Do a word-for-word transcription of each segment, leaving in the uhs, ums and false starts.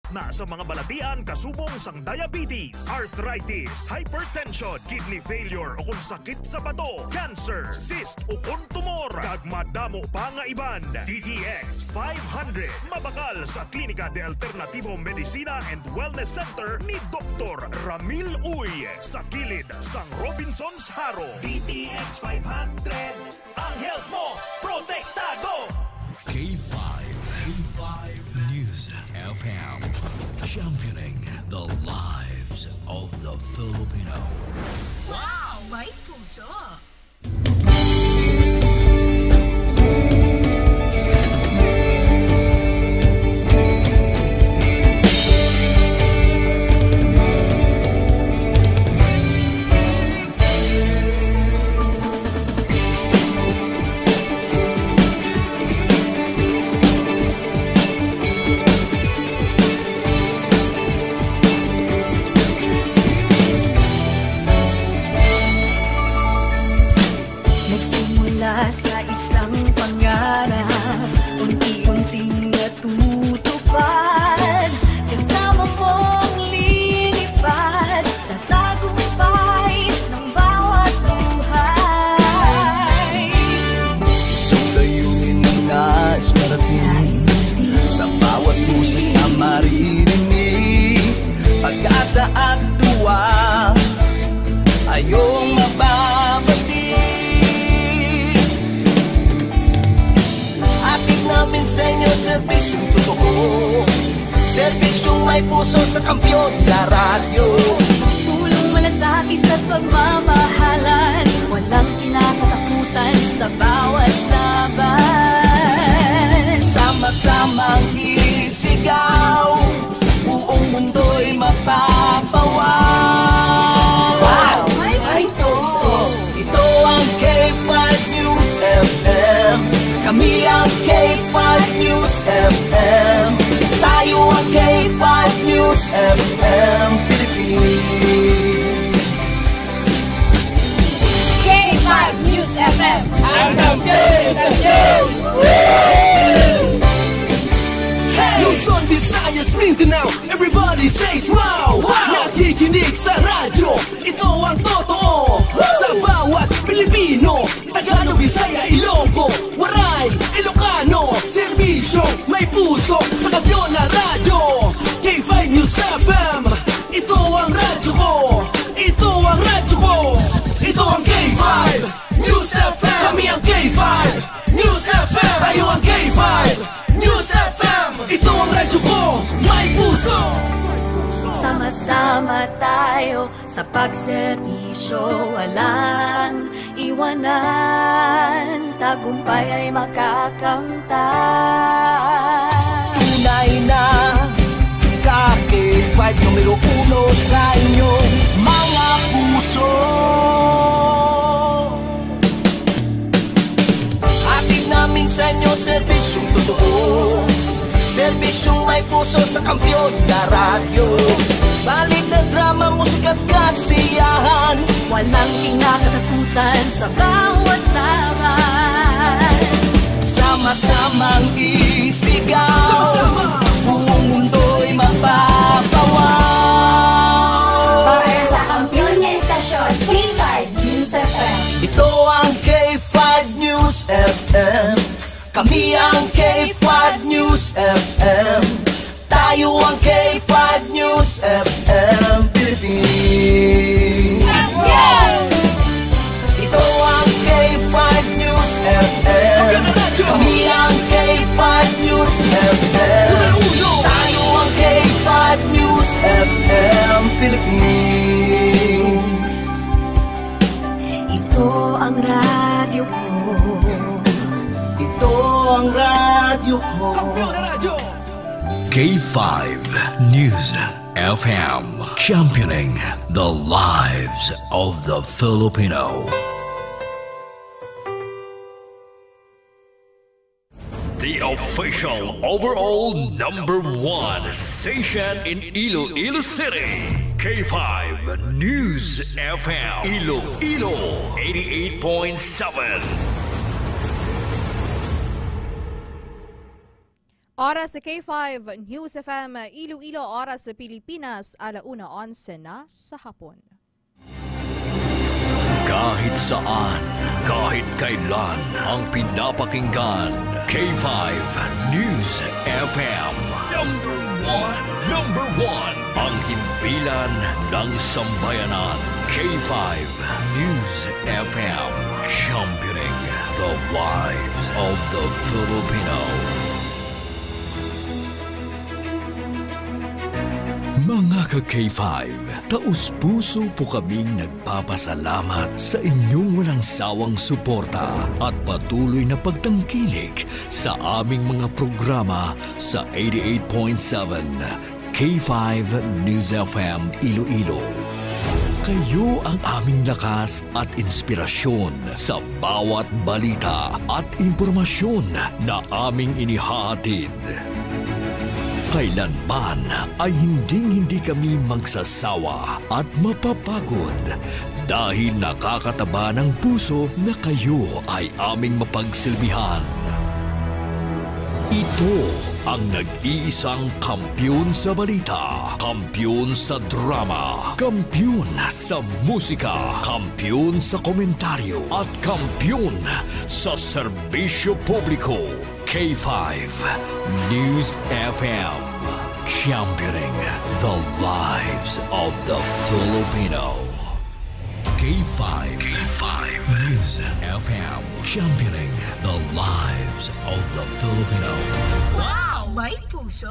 na sa mga balatian kasubong sang diabetes, arthritis, hypertension, kidney failure, o kung sakit sa bato, cancer, cyst, o kung tumor, kag madamo pa nga iban. D T X five hundred, mabakal sa Klinika de Alternativo Medicina and Wellness Center ni Doktor Ramil Uy, sa kilid sang Robinsons Jaro. D T X five hundred, ang health mo, protektado! K five, K five News F M, championing the lives of the Filipino. Wow! May puso! Nagsimula sa isang pangarap, unti-unting natutupad. Kasama mong lilipad sa tagumpay ng bawat buhay. Isang layunin na nais marating, nais marating, sa bawat boses na maririnig. Pag-asa at tuwa, ayong mababati. Hatid namin sa inyo serbisyong totoo, serbisyong may puso sa kampiyon na radyo. Pulong malasakit at pagmamahalan, walang kinakatakutan sa bawat laban. Sama-samang isigaw, buong mundo'y mapapawaw. Wow! May puso! Ito ang K five News F M. Kami ang K five News F M. Tayo ang K five News F M Philippines. K five News F M. Ang kampiyon sa show! Luzon, Visayas, Mindanao, everybody says wow! Wow! Nakikinig sa radyo, ito ang totoo. Sa bawat Pilipino, Tagalog, Bisaya, Ilonggo, Waray, Ilocano, serbisyo, may puso, sa kampiyon na radyo. K five News F M, ito ang radyo ko. Ito ang radyo ko. Ito ang K five News F M. Kami ang K five News F M. Tayo ang K five News F M. Ito ang radyo ko. May puso. Sama-sama tayo sa pagserbisyo, walang iwanan. Tagumpay ay makakamtan. Tunay na ka K five numero uno sa inyong mga puso. Hatid namin sa inyo serbisyong totoo, serbisyong may puso sa kampiyon na radyo. Balita, drama, musika at kasiyahan, walang kinakatakutan sa bawat laban. Sama-samang isigaw, sama-sama, buong mundo'y mapapawaw. Para sa kampiyon nga istasyon, K five News F M. Ito ang K five News F M. Kami ang K five News F M. Tayo ang K five News F M Philippines. Let's go! Ito ang K five News F M. Kami ang K five News F M. Tayo ang K five News F M Philippines. Ito ang radyo ko. Ito ang radyo ko. K five News F M, championing the lives of the Filipino. The official overall number one station in Iloilo City, K five News F M, Iloilo, eighty-eight point seven. Oras sa K five News F M Iloilo, oras sa Pilipinas, ala una onse na sa hapon. Kahit saan, kahit kailan, ang pinapakinggan, K five News F M. Number one, number one, ang himpilan ng sambayanan, K five News F M, championing the lives of the Filipino. Mga ka-K five, taus-puso po kaming nagpapasalamat sa inyong walang sawang suporta at patuloy na pagtangkilik sa aming mga programa sa eighty-eight point seven K five News F M Iloilo. Kayo ang aming lakas at inspirasyon sa bawat balita at impormasyon na aming inihahatid. Kailanman ay hinding-hindi kami magsasawa at mapapagod dahil nakakataba ng puso na kayo ay aming mapagsilbihan. Ito ang nag-iisang kampiyon sa balita, kampiyon sa drama, kampiyon sa musika, kampiyon sa komentaryo, at kampiyon sa serbisyo publiko. K five News F M, championing the lives of the Filipino. K five, K five News F M, championing the lives of the Filipino. Wow! May puso!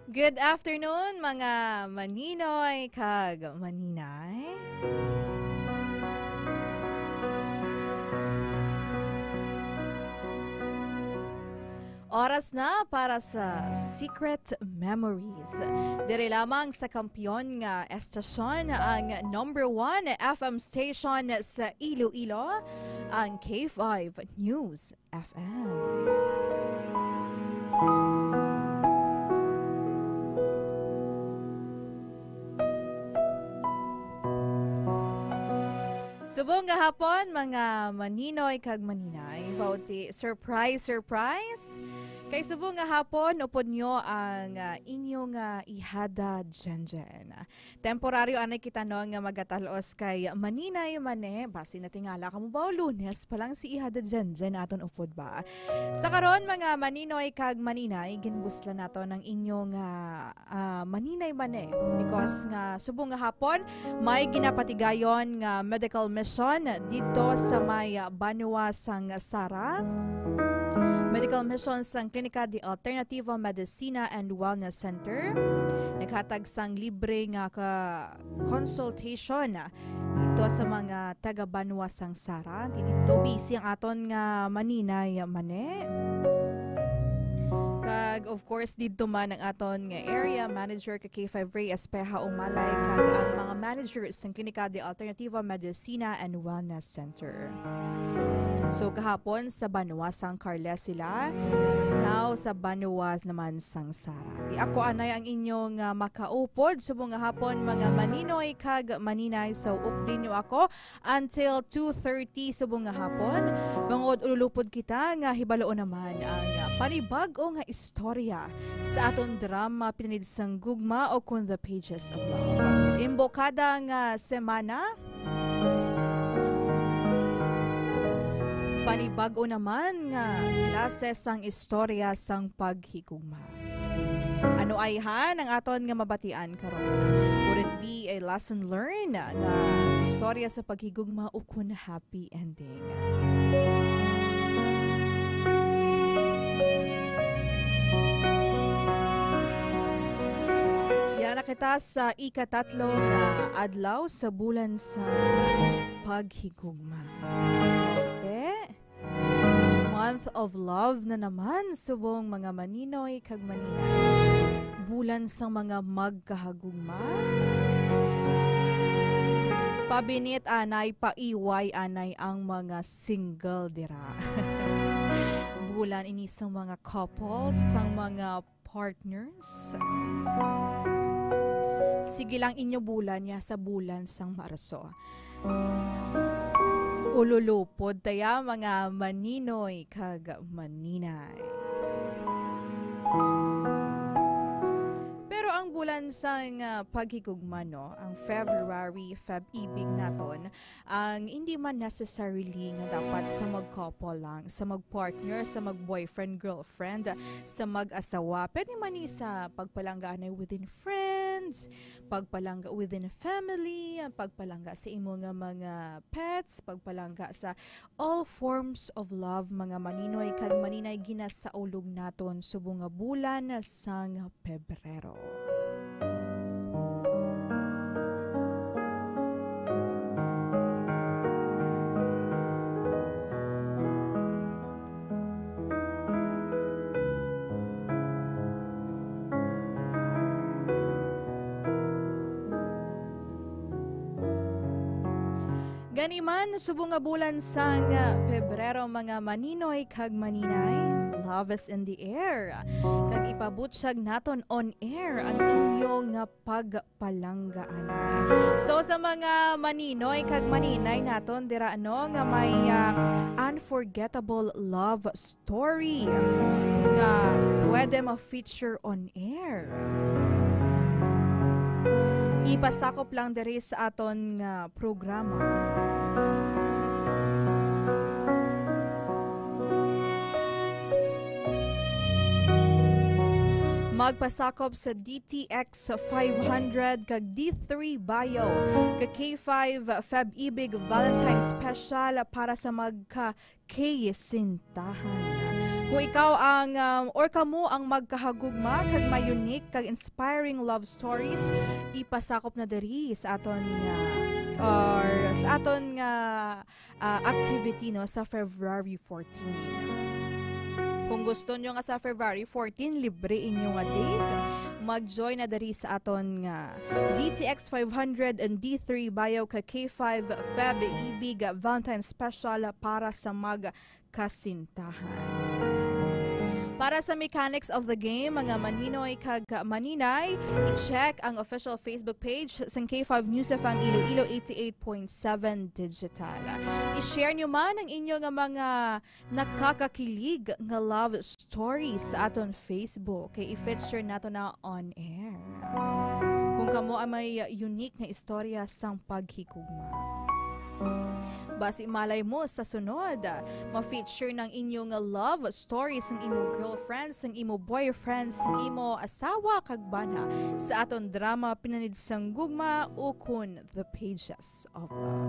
Good afternoon, mga maninoy kag maninay. Oras na para sa Secret Memories. Diri lamang sa kampiyon nga estasyon, ang number one F M station sa Iloilo, ang K five News F M. Subong nga hapon, mga maninoy kag maninay, bauti, surprise, surprise! Kay subong nga hapon, upod nyo ang, ah, inyong, ah, ihada Jenjen. Temporaryo anay kita, no, nga magatal-os kay Maninay Mane. Basi natingala kamo ba, o Lunes pa lang si Ihada Jenjen aton upod ba? Sa karon, mga maninoy kag maninay, ginbuslan nato ng inyong, ah, ah, Maninay Mane. Because nga subong nga hapon, may ginapatigayon nga medical mission dito sa may, ah, banwa sang Sara. Medical mission sang Klinika de Alternativa Medicina and Wellness Center. Naghatag sang libre nga ka consultation dito sa mga taga-banwa sang Sara. Di dito busy ang aton nga Maninay Mane. Kag of course, dito man ang aton nga area manager ka K five Ray Espeja Umalay kag ang mga managers sang Klinika de Alternativa Medicina and Wellness Center. So, kahapon sa banwa sang Carles sila, now sa banwa naman sang Sara. Di ako anay ang inyong, ah, makaupod subong nga hapon, mga maninoy kag maninay. So, update nyo ako until two thirty subong nga hapon. Bangod ululupod kita nga hibaloon naman ang, ah, panibag-o nga istorya sa aton drama Pinanid sang Gugma o kun The Pages of Love. Imbokada nga semana, panibag-o naman nga klase sang istorya sang paghigugma. Ano ayhan ang aton nga mabatian karon? Would it be a lesson learned nga istorya sa paghigugma ukon happy ending? Ara na kita sa ikatatlo nga adlaw sa bulan sa paghigugma. Te, month of love na naman, subong mga maninoy kag maninay. Bulan sang mga magkahagugma. Pabinit anay, paiway anay ang mga single dira. Bulan ini sang mga couples, sang mga partners. Sige lang, inyo bulan ya sa bulan sang Marso. Ululupod ta ya, mga maninoy kag maninay. Pero ang bulan sang, ah, paghigugma, no, ang February, Feb-Ibig naton, ang hindi man necessarily nga dapat sa mag-couple lang, sa mag-partner, sa mag-boyfriend, girlfriend, sa mag-asawa. Pwede man ni sa pagpalangga anay within friends, pagpalangga within family, pagpalangga sa imo nga mga pets, pagpalangga sa all forms of love, mga maninoy kag maninay, ginasaulog naton subong nga bulan sang Pebrero. Gani man, subong nga bulan sang Pebrero, mga maninoy kag maninay, love is in the air. Kag ipabutyag naton on air ang inyo nga pagpalangga anay. So, sa mga maninoy kag maninay naton dira, ano, nga may, ah, unforgettable love story nga pwede ma-feature on air, ipasakop lang diri sa aton nga programa. Magpasakop sa D T X five hundred kag D three Bio ka K five Feb Ibig Valentine Special para sa magka-K sintahan. Kung ikaw ang, um, or kamo ang magkahagugma kag may unique kag inspiring love stories, ipasakop na diri sa aton nga, or sa aton nga, ah, activity, no, sa February fourteen. Kung gusto nyo nga sa February fourteen, libre inyo nga date, mag-join na diri sa aton nga D T X five hundred and D three Bio ka K five Feb Ibig Valentine Special para sa magkasintahan. Para sa mechanics of the game, mga maninoy kag maninay, i-check ang official Facebook page sang K five News F M Iloilo eighty-eight point seven Digital. I-share nyo man ang inyo nga mga nakakakilig nga love stories sa aton Facebook, kay i-feature nato na on air. Kung kamo ang may unique nga istorya sang paghigugma, basi malay mo sa sunod, ma-feature nang inyo nga love story sang imo girlfriend, sang imo boyfriend, sang imo asawa kag bana sa aton drama Pinanid sang Gugma ukon The Pages of Love.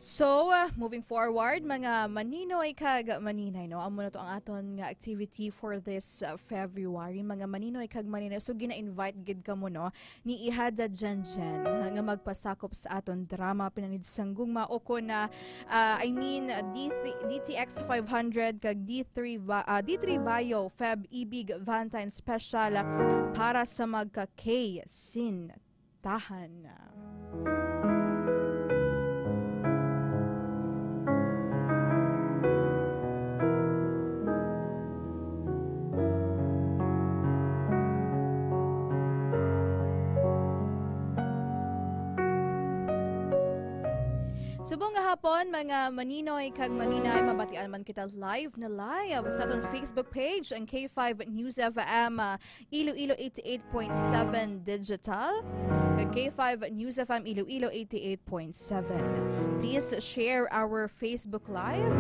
So, uh, moving forward, mga maninoy kag maninay, no? Amo na to ang aton nga activity for this, uh, February, mga maninoy kag maninay. So, gina-invite gid kamo, no, ni Ihada Jenjen, uh, nga magpasakop sa aton drama Pinanid sang Gugma, o kun, uh, uh, I mean, uh, D T, D T X five hundred kag D three Ba-, uh, D three Bio Feb Ibig Valentine Special, uh, para sa magka-K sin tahan. Subong nga hapon, mga maninoy kag maninay, mabatian man kita live na live sa aton Facebook page, ang K five News F M, ah, Iloilo eighty-eight point seven Digital, kag K five News F M Iloilo eighty-eight point seven. Please share our Facebook Live.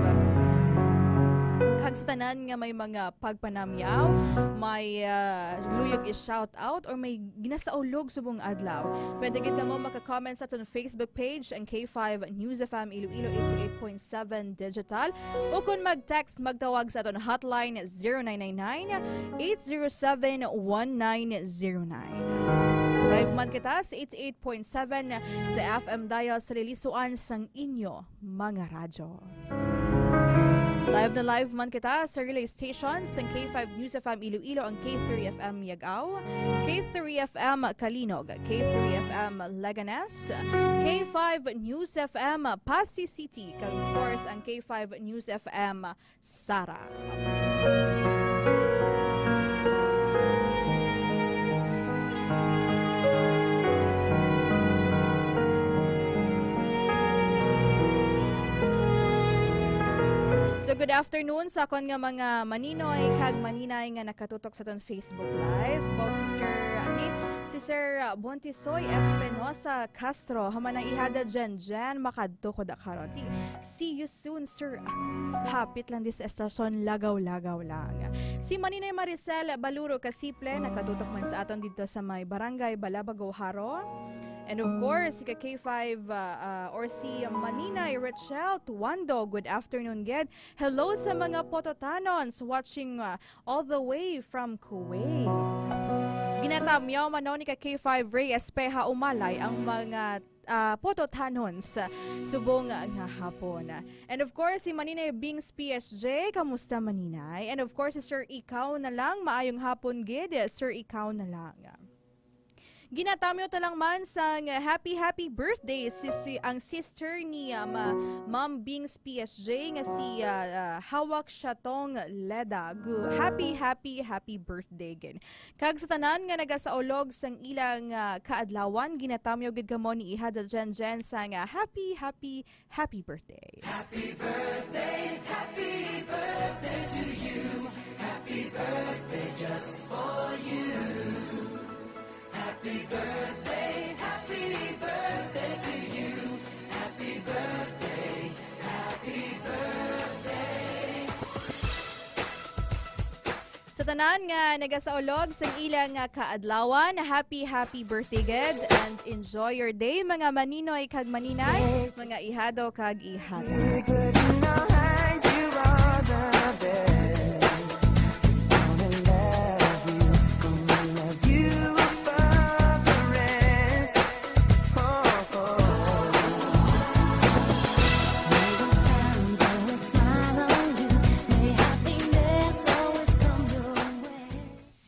Kag sa tanan nga may mga pagpanamyaw, may, ah, luyog i-shout out or may ginasaulog subong adlaw, pwede gid kamo maka-comment sa aton Facebook page, ang K five News F M Iloilo eighty-eight point seven Digital, o kung mag-text, magtawag sa aton hotline, zero nine nine nine, eight zero seven, one nine zero nine. Live man kita sa eighty-eight point seven sa F M dial sa lilisuan sang inyo mga radyo. Live na live man kita sa relay stations sang K five News F M Iloilo, ang K three F M Yagaw, K three F M Calinog, K three F M Leganes, K five News F M Passi City, kag of course ang K five News F M Sara. So, good afternoon sa akon nga mga maninoy kag maninay nga nakatutok sa aton Facebook Live. Mao si Sir, ani, si Sir, ah, Bontisoy Espinosa Castro, human ang ihada Jen Jen, makadto ko da karon. Di, see you soon, sir. Hapit lang di sa estasyon, lagaw-lagaw lang. Si Maninay Maricel Baluro Kasiple, nakatutok man sa aton dito sa may Barangay Balabago, Jaro. And of course, si ka K five, uh, uh, or si Maninay Rachel Tuando, good afternoon, gid. Hello sa mga Pototanons watching, uh, all the way from Kuwait. Ginatamyaw man ni ka K five Ray Espeha Umalay ang mga, ah, Pototanons subong nga hapon. And of course, si Maninay Bings P S J, kamusta, Maninay? And of course, si Sir Ikaw na lang, maayong hapon gid, Sir Ikaw na lang. Ginatamyaw ta lang man sang happy, happy birthday si, si, ang sister ni, ah, ma-, Ma'am Bings P S J nga si, ah, ah, Hawak Shatong Leda. Gu-, happy, happy, happy birthday gid. Kag sa tanan nga nagasaulog sang ilang, ah, kaadlawan, ginatamyaw gid kamo ni Iha da Jen Jen sang happy, happy, happy birthday. Happy birthday, happy birthday to you. Happy birthday just for you. Happy birthday, happy birthday to you. Happy birthday, happy birthday. Sa tanan nga nagasaulog sang ilang nga kaadlawan, happy, happy birthday gid, and enjoy your day, mga maninoy kag maninay, mga ihado kag ihada.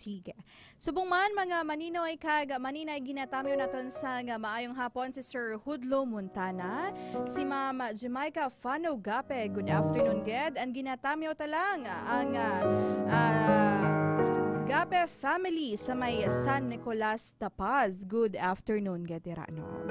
Sige. Subong man, mga maninoy kag maninay, ginatamyaw naton sang maayong hapon si Sir Hudlo Montana, si Ma'am Jamaica Fano Gape, good afternoon gid, and ginatamyaw ta lang ang, ah, ah, Gape family sa may San Nicolas, Tapaz. Good afternoon gid dira, no?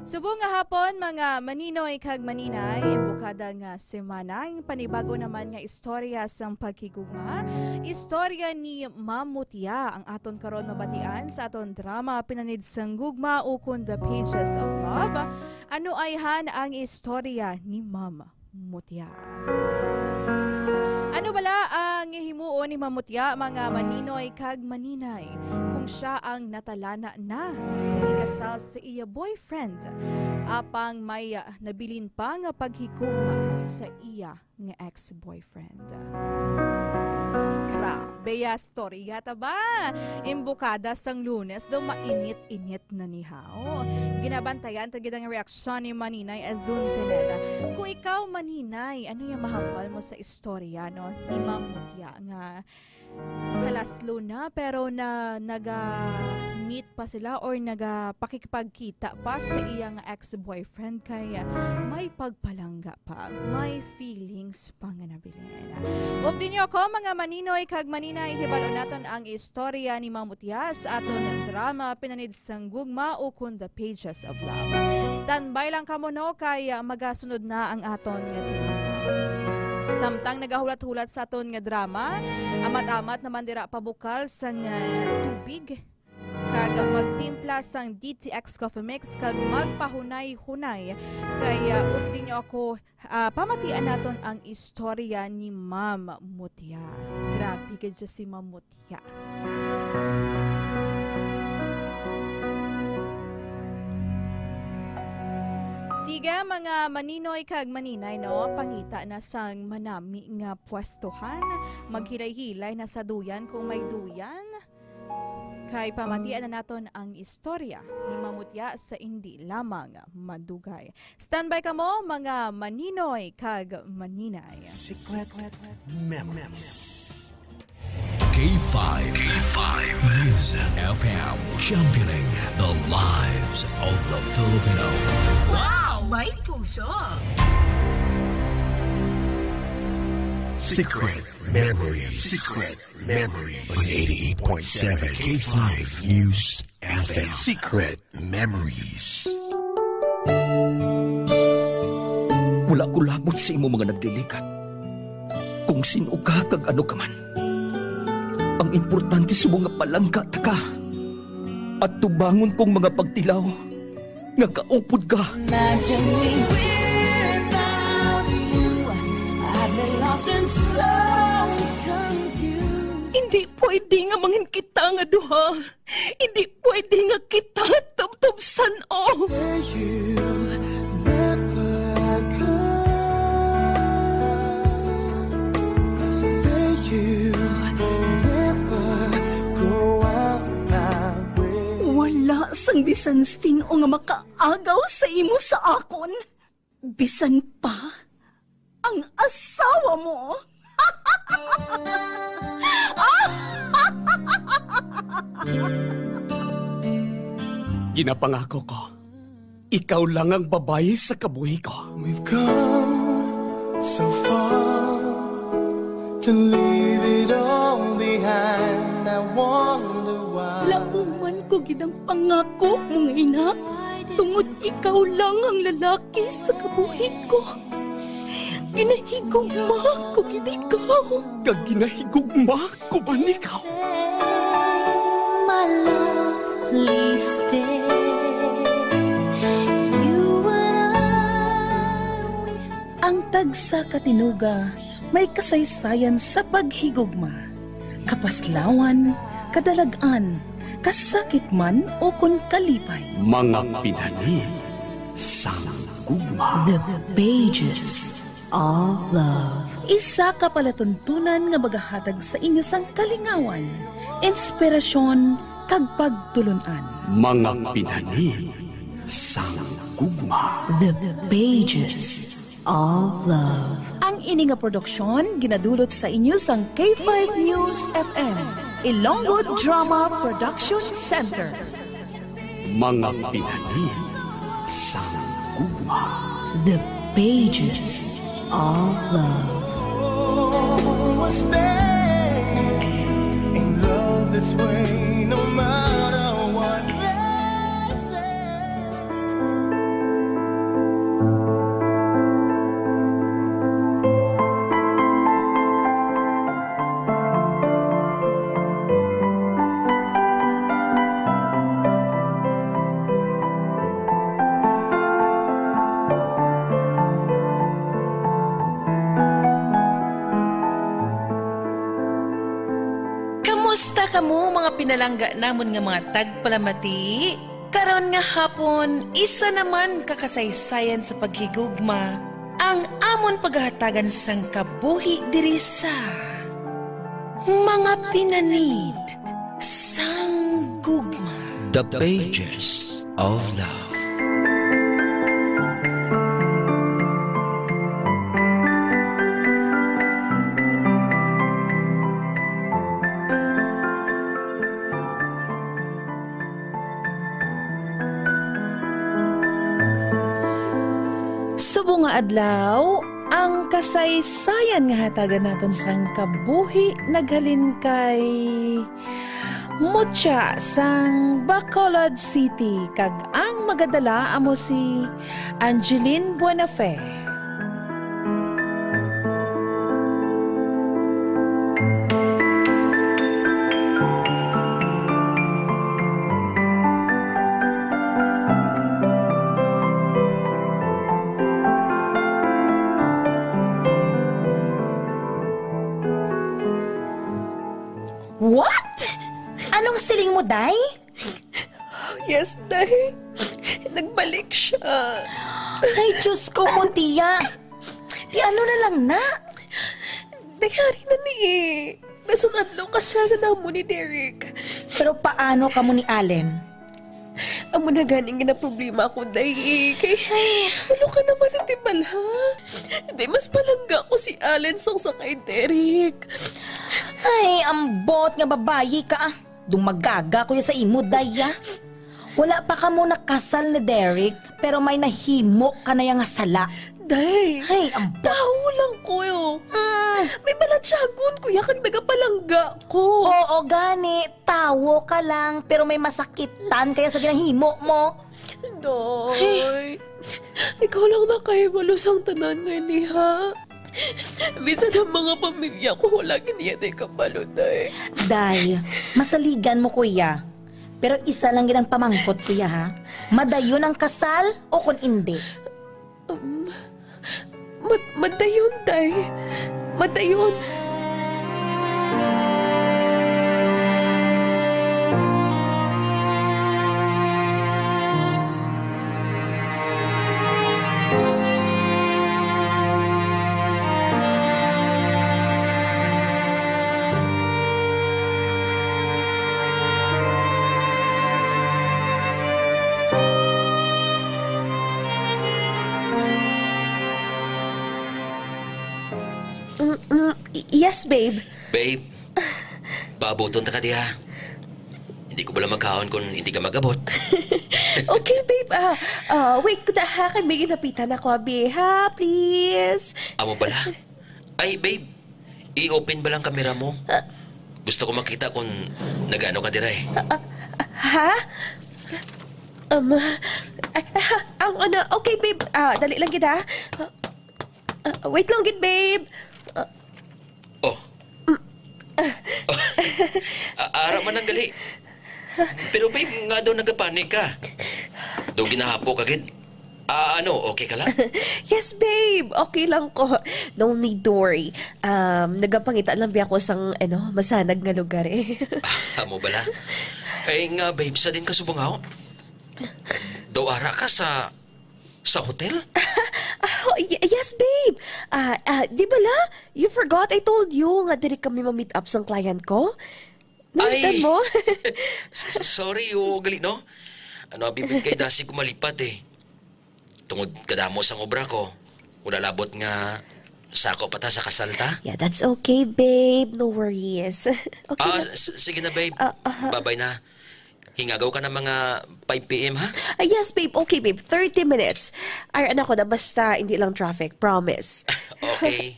Subong nga hapon, mga maninoy kag maninay, bukada nga semana, ang panibago naman nga istorya sang paghigugma, istorya ni Ma'am Mutya ang aton karon mabatian sa aton drama Pinanid sang Gugma ukon The Pages of Love. Ano ayhan ang istorya ni Ma'am Mutya? Ano bala ang himuon ni Ma'am Mutya, mga maninoy kag maninay, kung siya ang natalana na nga ikasal sa iya boyfriend, apang may, ah, nabilin pa nga paghigugma sa iya nga ex-boyfriend? Grabe ya storya ta ba? Imbukada sang Lunes daw mainit-init na ni haw. Ginabantayan ta gid ang reaksyon ni Maninay Azun Pineda. Kung ikaw, Maninay, ano yung mahambal mo sa istorya, no, ni Ma'am Mutya nga kalaslo na, pero na naga-meet pa sila or nagapakikipagkita pa sa iyang ex-boyfriend, kay may pagpalangga pa, may feelings pa nga nabilin. Updi niyo ako, mga maninoy kag maninay, hibalo naton ang istorya ni Ma'am Mutya sa aton drama Pinanid sang Gugma ukon The Pages of Love. Standby lang kamo, no, kay, ah, magasunod na ang aton nga drama. Samtang nagahulat-hulat sa aton nga drama, amat-amat naman dira pabukal sang, ah, tubig. Kag magtimpla sang D T X Coffee Mix kag magpahunay-hunay kay, ah, updi niyo ako, ah, pamatian naton ang istorya ni Ma'am Mutia. Grabe gid siya si Ma'am Mutia. Sige, mga maninoy kag maninay, no? Pangita na sang manami nga pwestuhan. Maghilay-hilay na sa duyan kung may duyan. Kay pamatian na naton ang istorya ni Ma'am Mutia sa indi lamang madugay. Standby kamo, mga maninoy kag maninay. Secret Memories. K five, K five News F M, championing the lives of the Filipino. Wow! May puso! Secret Memories. Secret Memories. On eighty-eight point seven K five News F M. Secret Memories. Wala ko labot sa imo mga nagliligat. Kung sin-o ka kag ano ka man, ang importante subong nga palangga ta ka. At tubangon kong mga pagtilaw nga kaupod ka. Imagine me without you. I've been lost and so confused. Hindi pwede nga mangin kita nga duha. Hindi pwede nga kita tubtob san-o. Say you never come. Say you never go out my way. Wala sang bisan sin-o nga makaagaw sa imo sa akon. Bisan pa ang asawa mo. Ginapangako ko, ikaw lang ang babayi sa kabuhi ko. We've come so far to leave it all behind. I wonder why. Lauman ko gid ang pangako mo nga ina, tungod ikaw lang ang lalaki sa kabuhi ko. Ginahigugma ko gid ikaw. Kag ginahigugma ko man ikaw. My love, please stay. You and I, we have Ang tagsa ka tinuga may kasaysayan sa paghigugma, kapaslawan, kadalag-an, kasakit man ukon kalipay. Mga pinanid sang gugma. The Pages of Love. Isa ka palatuntunan nga magahatag sa inyo sang kalingawan, inspirasyon, kag pagtulon-an. Mga pinanid sang gugma. The Pages of Love. Ang ini nga produksyon ginadulot sa inyo sang K five News F M, Ilonggo Drama Production Center. Mga pinanid sang gugma. The Pages of Love. We'll stay in love this way, no matter what they say. Kamusta kamo, mga pinalangga namon nga mga tagpalamati? Karon nga hapon, isa naman ka kasaysayan sa paghigugma ang amon paghahatagan sang kabuhi diri sa Mga Pinanid sang Gugma. The Pages of Love. Subong nga adlaw, ang kasaysayan nga hatagan naton sang kabuhi naghalin kay Mucha sang Bacolod City, kag ang magadala amo si Angeline Buenafe. Ang siling mo, day? Yes, day. Nagbalik siya. Ay, Diyos ko po, tiya. Ti ano na lang na? Day, ari na ni eh. Nasunadlo ka siya nga namo ni Derek. Pero paano kamo ni Allen? Amo na ganing ginaproblema ko, day, eh. Kay, ulo ka naman ang tibalha. Day, mas palangga ko si Allen sang sa kay Derek. Ay, ambot nga babayi ka. Dumagaga ko ya sa imo, day, ah. Wala pa kamo nakasal ni Derek, pero may nahimo ka na ya nga sala. Day, Ay, ambot. Tawo lang ko. Mm. May balatyagon ko ya kag nagapalangga ko. Oo, gani. Tawo ka lang, pero may masakitan ka ya sa ginahimo mo. Day, ikaw lang nakahibalo sang tanan nga ini, ha? Bisan ang mga pamilya ko, wala gid niya, day, kabalo, day. Day, masaligan mo, kuya. Pero isa lang gid ang pamangkot, kuya, ha? Madayon ang kasal o kon indi? Um, mad-, madayon, day. Madayon. Mm, mm, y-, yes, babe. Babe, paabuton ta ka diha. Hindi ko bala magkaon kung hindi ka magabot. Okay, babe. Ah, ah, wait ko na, ha, kay may ginapitan ako, abi, ha? Please. Amo bala? Ay, babe, i-open ba lang kamera mo? Ah. Gusto ko makita kung nagano ka dira, eh. Ah, ah, ha? Um, ah, ah, ang ano, okay, babe. Ah, dali lang gid, ha? Ah, ah, wait lang gid, babe. Ah, Oh. Ah, ara man ang gali. Pero, babe, nga daw nagapanik ka. Daw ginahapo ka gid. Ah, ano, okay ka lang? Yes, babe. Okay lang ko. No need to worry. Um, nagapangita lang biya ko sang, ano, masanag nga lugar, eh. Ah, amo bala? Eh, nga, babe, sa din ka subong ako? Daw ara ka sa Sa hotel? Ah, y-, yes, babe. Ah, ah, di bala? You forgot I told you nga diri kami ma-meet up sang client ko? Nalimutan Ay! mo? S-, s-, sorry, oo, gali, no? Ano, abi man kay dasig ko malipat, eh. Tungod kadamo sang obra ko, wala labot nga sako pa ta sa kasal ta. Yeah, that's okay, babe. No worries. Okay Ah, na. s-, s-, sige na, babe. Ah, aha. Babay na. Hingagaw ka na mga five P M, ha? Ah, yes, babe. Okay, babe. Thirty minutes. Ar-, ano ko na, basta hindi lang traffic. Promise. Okay.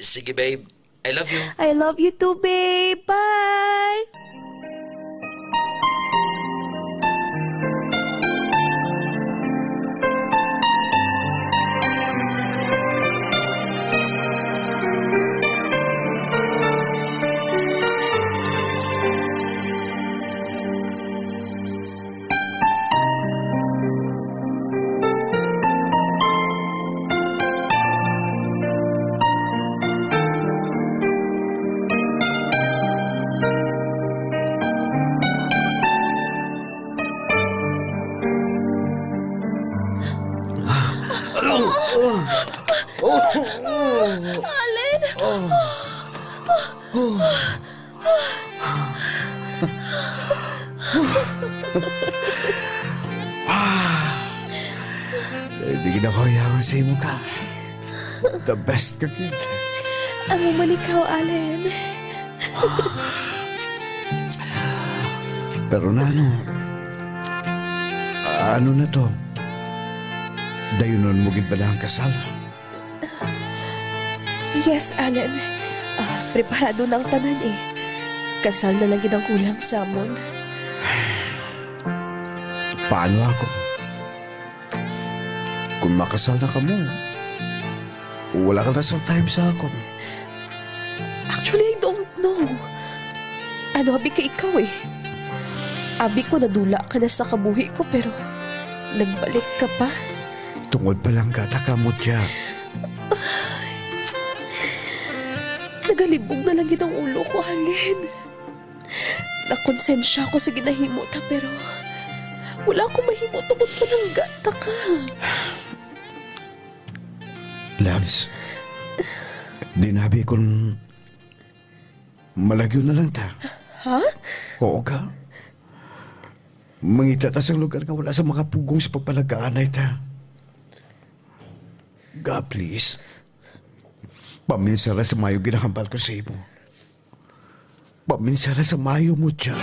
Sige, babe. I love you. I love you too, babe. Bye! Allen! Ah, hindi na ko yaman sa imo ka. The best ka, kid. Amo man ikaw, Allen. Pero na, ano? Ano na to? Dayunon mo gid bala ang kasal? Yes, Allen. Ah, preparado na ang tanan, eh. Kasal na lang gid ang kulang sa amon. Paano ako? Kung makasal na kamo, wala ka na sa time sa akon. Actually, I don't know. Ano, abi ka ikaw, eh. Abi ko nadula ka na sa kabuhi ko, pero nagbalik ka pa. Tungod pa lang gata ka mo, Jack. Nagalibog na lang gid ang ulo ko, Allen. Nakonsensya ko sa ginahimo ta, pero wala ko mahimo tungod panangga ta ka. Loves, di nabi kon malagyo na lang ta. Ha? Oo ka. Mangita ta sa lugar nga wala sa makapugong sa pagpalagaanay ta. Ga, please. Paminsara sa mayo ginahambal ko sa imo. Paminsara sa mayo mo, Jack.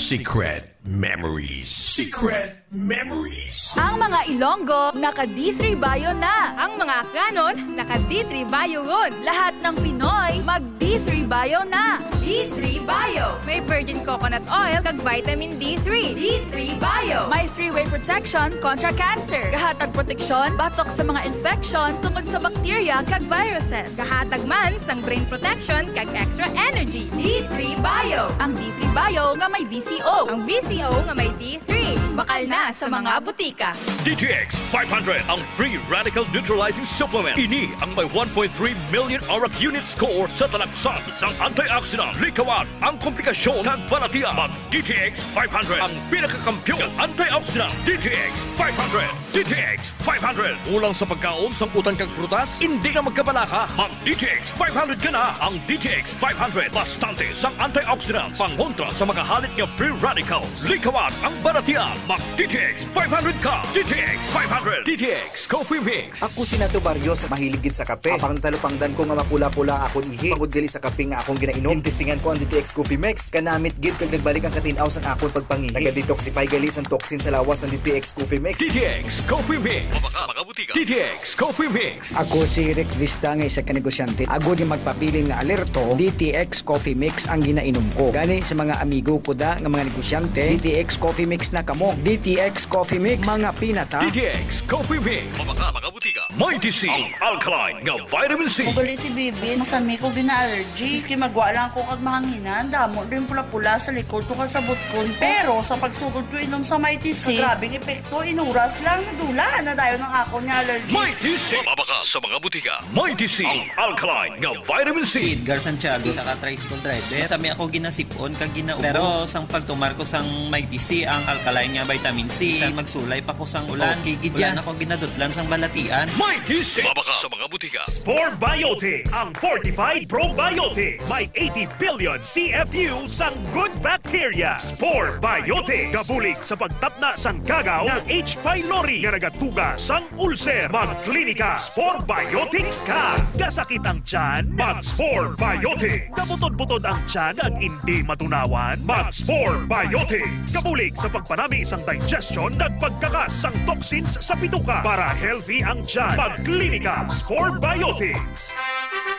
Secret Memories. Secret Memories. Ang mga Ilonggo, naka D three Bio na. Ang mga Akyanon, naka D three Bio ron. Lahat ng Pinoy, mag D three Bio na. D three Bio. May virgin coconut oil kag vitamin D three. D three Bio. May three-way protection kontra cancer. Gahatag proteksyon batok sa mga infeksyon tungod sa bakterya kag viruses. Gahatag man sang brain protection kag extra energy. D three Bio. Ang D three Bio nga may V C O. Ang V C O nga may D three. Bakal na sa mga butika. D T X five hundred, ang free radical neutralizing supplement. Ini ang may one point three million arak unit score sa talaksan sang antioxidant. Likawan ang komplikasyon kag balatian. Mag D T X five hundred, ang pinakakampiyon nga antioxidant. D T X five hundred. D T X five hundred. Kulang sa pagkaon, sangkutan kag prutas? Hindi na magkabalaka. Mag D T X five hundred ka na. Ang D T X five hundred, bastante sang antioxidants, pangontra sa mga halit nga free radicals. Likawan ang balatian. Mag D T X five hundred ka. D T X five hundred. D T X Coffee Mix. Ako si Nato Barrios, mahilig gid sa kape. Apang natalupangdan ko nga mapula-pula akon ihi tungod gali sa kape nga akong ginainom. Gintistingan ko ang D T X Coffee Mix. Kanamit gid kag nagbalik ang katin-aw sang akon pagpangihi. Naga-detoxify gali sang toxin sa lawas ang D T X Coffee Mix. D T X Coffee Mix. Mabaka, mga butika. D T X Coffee Mix. Ako si Rick Vista nga isa ka negosyante. Agod nga magpabilin nga alerto, D T X Coffee Mix ang ginainom ko. Gani sa mga amigo ko da nga mga negosyante, D T X Coffee Mix na kamo. D T X Coffee Mix, mga pinata. D T X Coffee Mix. Mabaka, mga butika. Mighty C, ang alkaline nga vitamin C. Kung gali si Bibi, masami ko gina-allergy. Maski magwa lang ako kag mahanginan, damo din pula-pula sa likod ko kag sa butkon ko. Pero sa pagsugod ko inom sa Mighty C, grabe ang epekto. Inuras lang, nadula na dayon ang akon nga allergy. Mighty C. Mabaka sa mga butika. Mighty C, ang alkaline nga vitamin C. Edgar Santiago, isa ka tricycle driver. Masami ako ginasip-on kag ginaubo. Pero sang pagtumar ko sang Mighty C, ang alkaline nga vitamin C, bisan magsulay pa ko sang ulan, okay gid yan. Wala na ko ginadutlan sang balatian. Mighty C. Mabaka sa mga butika. Spore Biotics, ang fortified probiotics. May eighty billion C F U sang good bacteria. Spore Biotics. Gabulig sa pagtapna sang gagaw nga H. pylori nga nagatuga sang ulcer. Magklinika Spore Biotics ka. Gasakit ang tiyan? Mag Spore Biotics. Gabutod-butod ang tiyan kag indi matunawan? Mag Spore Biotics. Gabulig sa pagpanami sang digestion kag pagkakas sang toxins sa bituka para healthy ang tiyan. Magklinika Spore Biotics.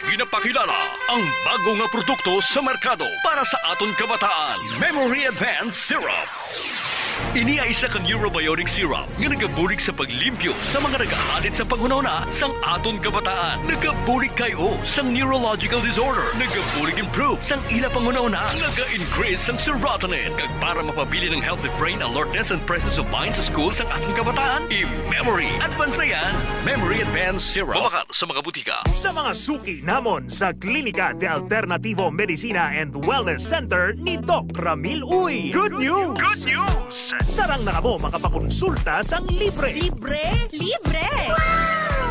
Ginapakilala ang bago nga produkto sa merkado para sa aton kabataan, Memory Advance Syrup. Ini ay isa ka neurobiotic syrup nga nagabulig sa paglimpyo sa mga nagahalit sa panghunahuna sang aton kabataan. Nagabulig kay o sang neurological disorder. Nagabulig improve sang ila panghunahuna. Naga-increase sang serotonin. Kag para mapabilin ang healthy brain alertness and presence of mind sa school sang aton kabataan, i-memory advance na yan. Memory Advance Syrup. Mabakal sa mga butika. Sa mga suki namon sa Klinika de Alternativo Medicina and Wellness Center ni Doc Ramil Uy. Good news! Good news! Sarang na kamo makapakonsulta sang libre. Libre? Libre!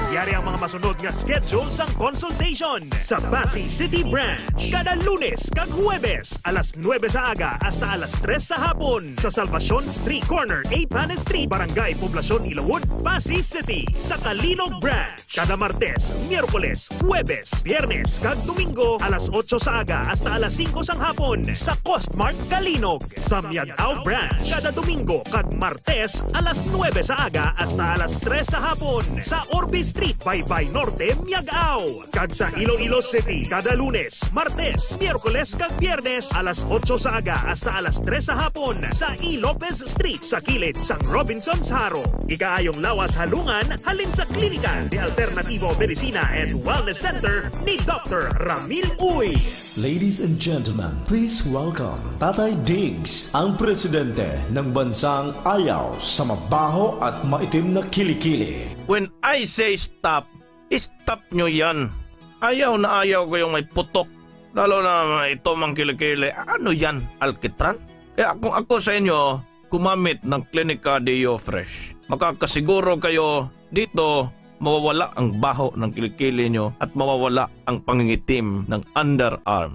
Yari ang mga masunod nga schedule sang consultation. Sa Passi City Branch, kada Lunes kag Huwebes, alas nuebe sa aga hasta alas tres sa hapon. Sa Salvacion Street, corner A Panes Street, Barangay Poblacion, Ilawod, Passi City. Sa Calinog Branch, kada Martes, Miyerkules, Huwebes, Biyernes, kag Domingo, alas otso sa aga hasta alas singko sang hapon, sa Costmart Calinog. Sa Miag-ao Branch, kada Domingo kag Martes, alas nuebe sa aga hasta alas tres sa hapon, sa Orbe Street, Baybay Norte, Miag-ao. Kag sa Iloilo City, kada Lunes, Martes, Miyerkules, kag Biyernes, alas otso sa aga hasta alas tres sa hapon, sa E. Lopez Street, sa kilid sang Robinsons Jaro. Ikaayong lawas halungan halin sa Klinika de Alternativo Medicina and Wellness Center ni Doctor Ramil Uy. Ladies and gentlemen, please welcome Tatay Diggs, ang presidente ng bansang ayaw sa mabaho at maitim na kilikili. When I say stop, stop nyo yan. Ayaw na ayaw ko yung may putok, lalo na may itom ang kilikili. Ano yan, alkitran? Kaya kung ako sa inyo, gumamit ng Clinica Deo Fresh. Makakasiguro kayo dito, mawawala ang baho ng kilikili nyo at mawawala ang pangingitim ng underarm.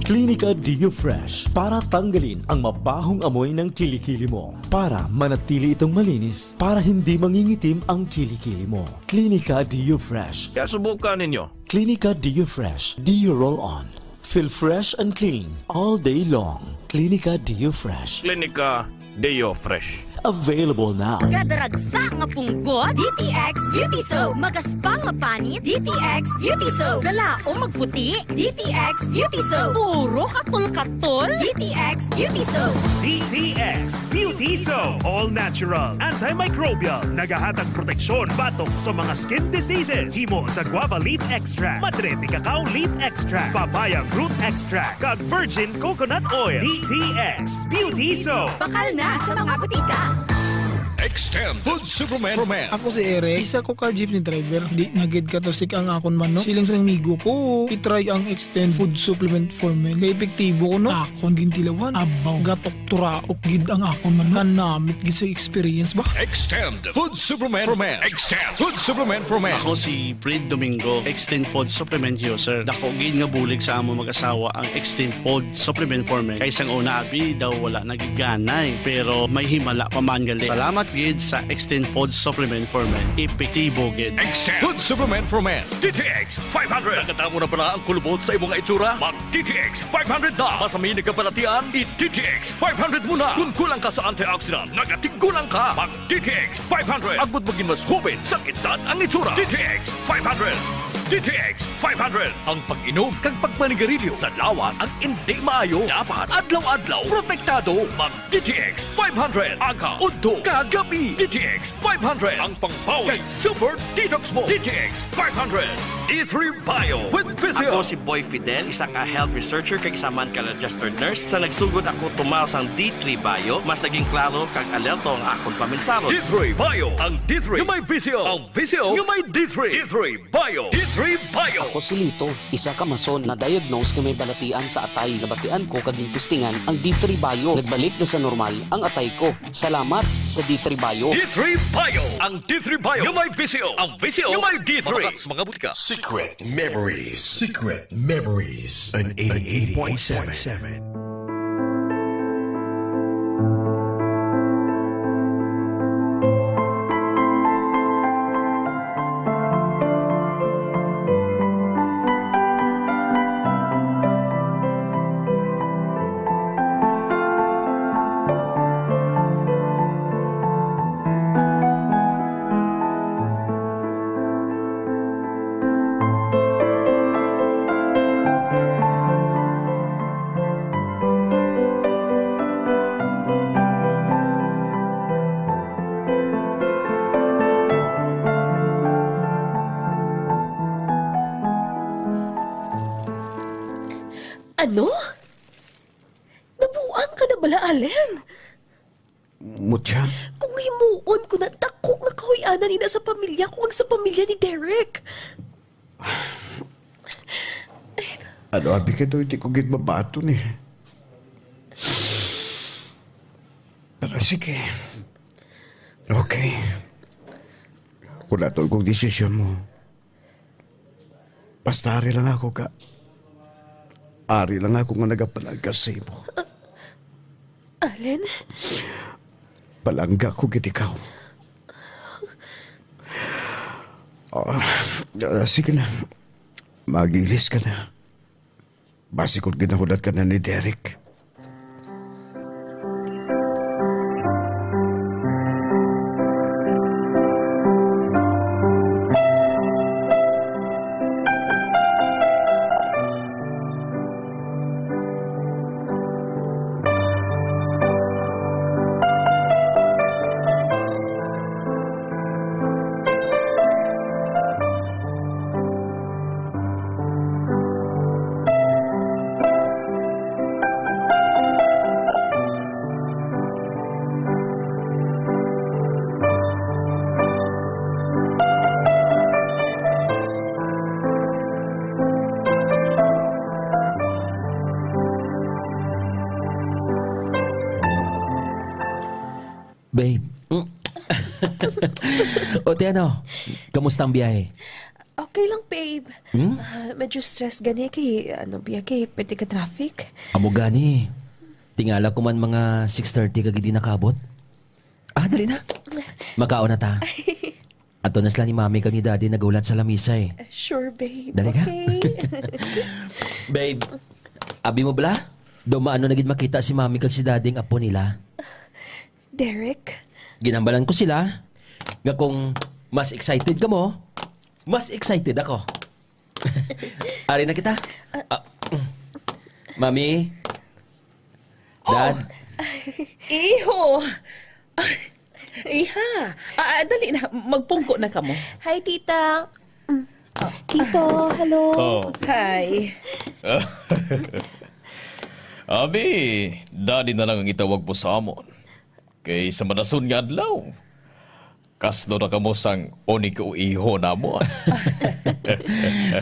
Clinica Deo Fresh para tanggalin ang mabahong amoy ng kilikili mo, para manatili itong malinis, para hindi mangingitim ang kilikili mo. Clinica Deo Fresh. Kaya subukan ninyo. Clinica Deo Fresh Deo Roll On. Feel fresh and clean all day long. Clinica Deo Fresh. Clinica Deo Fresh. Available now. Kadaragsa nga punggot, D T X Beauty Soap. Magaspang nga panit, D T X Beauty Soap. Kalaom magputi, D T X Beauty Soap. Puro katol-katol, D T X Beauty Soap. D T X Beauty Soap. All natural, antimicrobial. Nagahatag proteksyon batok sa mga skin diseases. Himo sa guava leaf extract, madre de cacao leaf extract, papaya fruit extract, kag virgin coconut oil. D T X Beauty Soap. Bakal na sa mga butika. Extend Food Supplement for Men. Ako si Eric, isa ko ka jeepney driver. Di na gid katusik ang akon manok. Siling sa amigo ko, i-try ang Extend Food Supplement for Men. Kay epektibo ko, no? Akon gintilawan. Abaw, gatok turaok gid ang akon manok. Kanamit gid sa experience ba? Extend Food Supplement for Men. Extend Food Supplement for Men. Ako si Fred Domingo, Extend Food Supplement User. Dako gid nga bulig sa amo mag-asawa ang Extend Food Supplement for Men. Kay sang una, abi daw wala nagiganay, pero may himala pa man gali. Salamat gid sa Extend Food Supplement for Men. Epektibo gid. Extend Food Supplement for Men. D T X five hundred. Nakatamo na bala ang kulubot sa imong itsura? Mag D T X five hundred na. Masami nagkabalatian, i D T X five hundred mo na. Kung kulang ka sa antioxidant, nagatiggulang ka. Mag D T X five hundred. Agud magin mas hubin sang edad ang itsura. D T X five hundred. D T X five hundred. Ang pag-inom kag pagpanigarilyo sa lawas ang indi maayo. Dapat adlaw-adlaw protektado. Mag D T X five hundred. Aga, udto, kag gabi. D T X five hundred. Ang pangpawi kag super detox mo. D T X five hundred. D three Bio with Physio. Ako si Boy Fidel, isa ka health researcher kag isa man ka registered nurse. Sa nagsugod ako tumal sang D three Bio, mas naging klaro kag alerto ang akon paminsaro. D three Bio, ang D three nga may Physio, ang Physio nga may D three. D three Bio. D three Bio. Ako si Lito, isa ka mason na diagnose nga may balatian sa atay. Nabatian ko kag gintistingan ang D three Bio. Nagbalik na sa normal ang atay ko. Salamat sa D three Bio. D three Bio. Ang D three Bio nga may Physio, ang Physio nga may D three. Mga, mga butika. Secret Memories. Secret Memories. An eighty-eight point seven. Ano? Nabuang ka na bala, Allen? Mutya? Kung himuon ko na, dako nga kahuy-anan ina sa pamilya ko kag sa pamilya ni Derek. Ano, abi ka daw, hindi ko gid mabaton eh. Pero sige. Okay. Kung ato kong desisyon mo, basta ari lang ako ka. Ari lang ako nga nagapanagkas sa imo. Allen? Palangga ko gid ikaw. Ah, ah, sige na. Magilis ka na. Basi kung ginahulat ka na ni Derek. Babe. Mm. O, te, ano? Kamusta ang biyahe? Okay lang, babe. Hmm? Ah, medyo stress gani kay, ano, biya kay pwede ka traffic. Amo gani. Tingala ko man mga six thirty kag di nakabot. Ah, dali na. Makaon na ta. Ato na sila ni Mami kag ni Daddy naghulat sa lamisa, eh. Sure, babe. Dali ka. Okay. Babe, abi mo bala? Daw maano na gid makita si Mami kag si Daddy ang apo nila. Derek? Ginhambalan ko sila nga kung mas excited kamo, mas excited ako. Ari na kita. Ah, mm. Mami, Oh! Dad. Iho! Iha! Ah, ah, dali na, magpungko na kamo. Hi, Tita. Mm. Tito, hello. Oh. Hi. Abi, Daddy na lang ang itawag mo sa amon. Kay sa madason nga adlaw, kaslo na kamo sang uniko iho namo.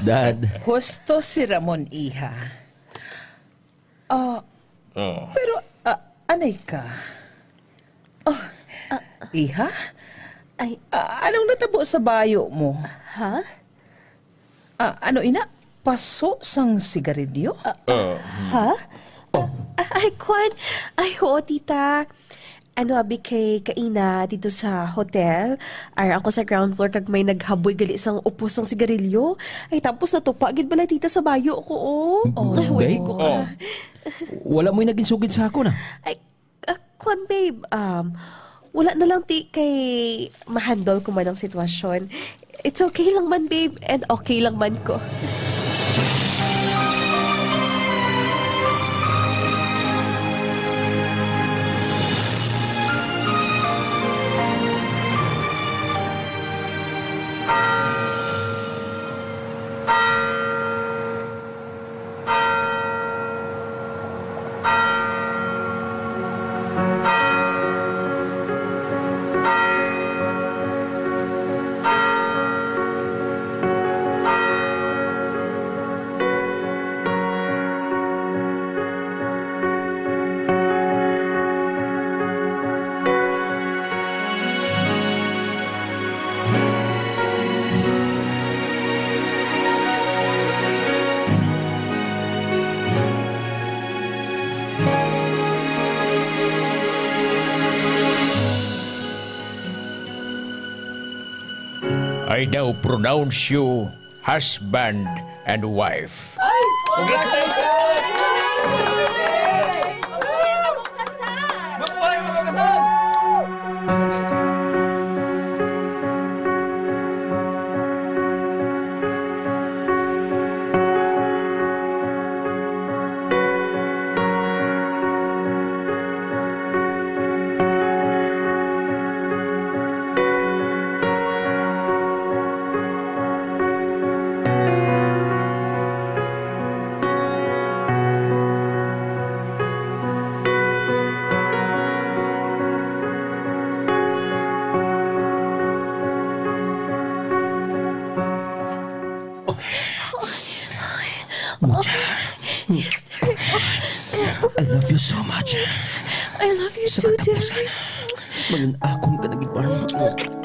Dad. Husto si Ramon, iha. Ah, Oh. Pero, ah, anay ka? Oh, Ah. Iha? Ay. Ah, anong natabo sa bayo mo? Ha? Ah, ano ina? Paso sang sigarilyo? Ah, Ah, hmm. Ha? Oh. Ah, ay, kwan. Ay, oo, tita. Ano, abi, kay kaina dito sa hotel, ara ako sa ground floor kag may naghaboy gali sang upos sang sigarilyo. Ay, tapos natupa gid bala, tita, sa bayo ko, oh. Mm, Ay, wait babe? ko ka. Oh. Wala mo'y naging sugid sa ako na. Ay, ah, kwan, babe, um, wala na lang, ti, kay ma-handle ko man ang sitwasyon. It's okay lang man, babe, and okay lang man ko. I now pronounce you husband and wife. Congratulations! Mabuhay, mga kasal! Mucha. Yes, Derek. I love you so much. I love you Sa too, katapusan, Derek. Malin-akon ka na gid, Barn.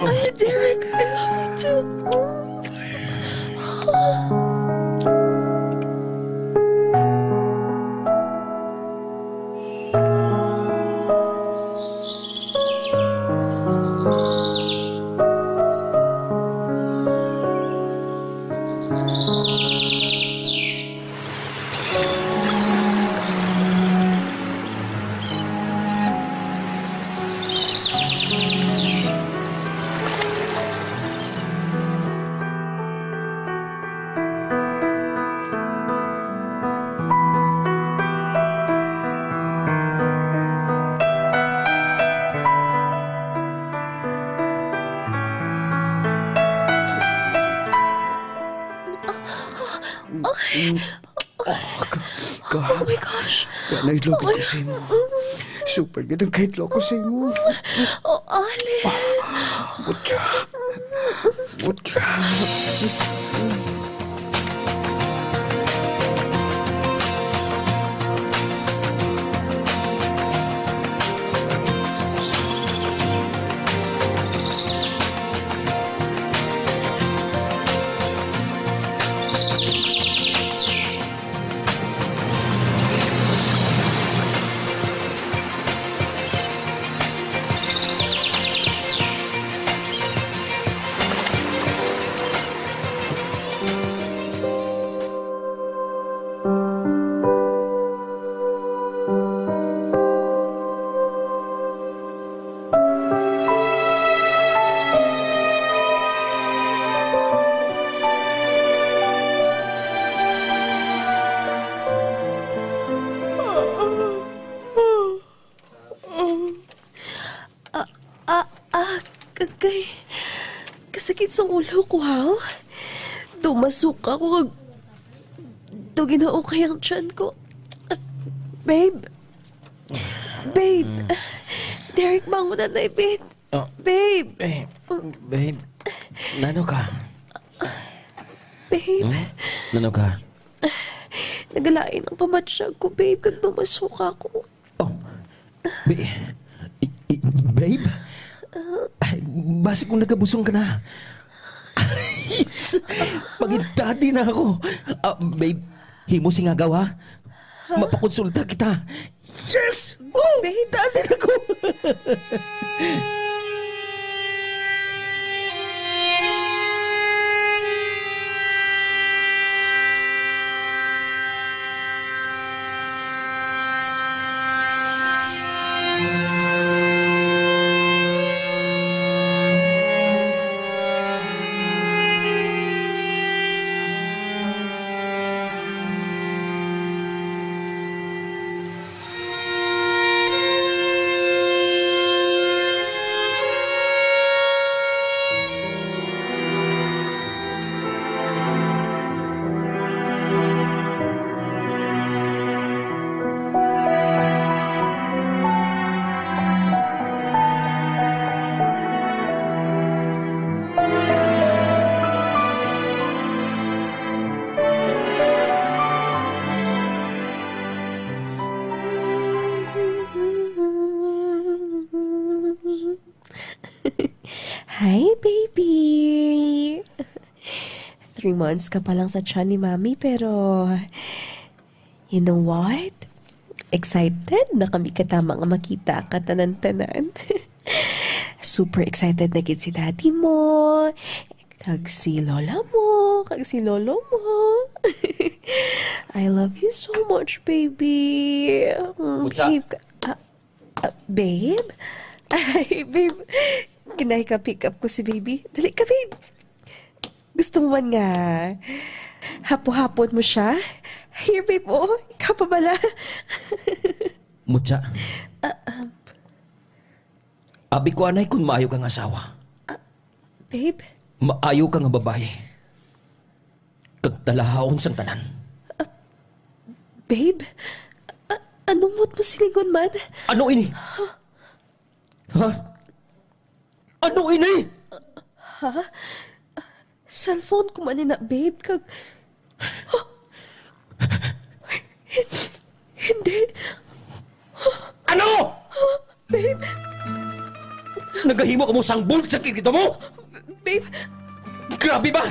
Ay, Derek, I love you too. Oh, ka-, ka-, Oh my gosh. Yan ay love ko sa imo. Super gid ang kahit loko sa imo. Oh, Ale. Good job. Good job. Tay, kasakit sang ulo ko, ha? Daw masuka ko kag daw ginaukay ang tiyan ko. Ah, babe. Babe. Mm. Derek, bangon na, nay, babe. Oh. Babe. Babe. Babe. Nano ka? Babe. Hmm? Nano ka? Nagalain ang pamatyag ko, babe, kag daw masuka ko. Oh. Ba-, i-, i-, babe? Ay, basi kung nagabusong ka na. Yes! Maging daddy na ako. Ah, babe, himo sing agaw, ha? Ha? Mapakonsulta kita. Yes! Oh, babe, daddy na ako! Hi, baby! Three months ka pa lang sa tiyan ni Mami, pero you know what? Excited na kami katama nga makita ka tanan-tanan. Super excited na gid si daddy mo, kag si lola mo, kag si lolo mo. I love you so much, baby. Mm, Mucha. Behave ka. Ah, ah, babe. Ay, babe. Ginahi ka pick up ko si baby. Dali ka, babe. Gusto mo man nga hapo-hapon mo siya? Here, babe, oh. Ikaw pa bala. Mucha. Ah, um. Abi ko anay kung maayo kang asawa. Ah, babe? Maayo ka nga babayi. Kag talahaon sang tanan. Ah, babe? A-, anong mot mo silingon man? Ano ini? Ha? Ha? Ano ini? Ha? Cellphone ko man ni na, babe, kag, hindi. Ano? Babe. Nagahimo ka mo sang bull sa kirito mo? Babe. Grabe ba?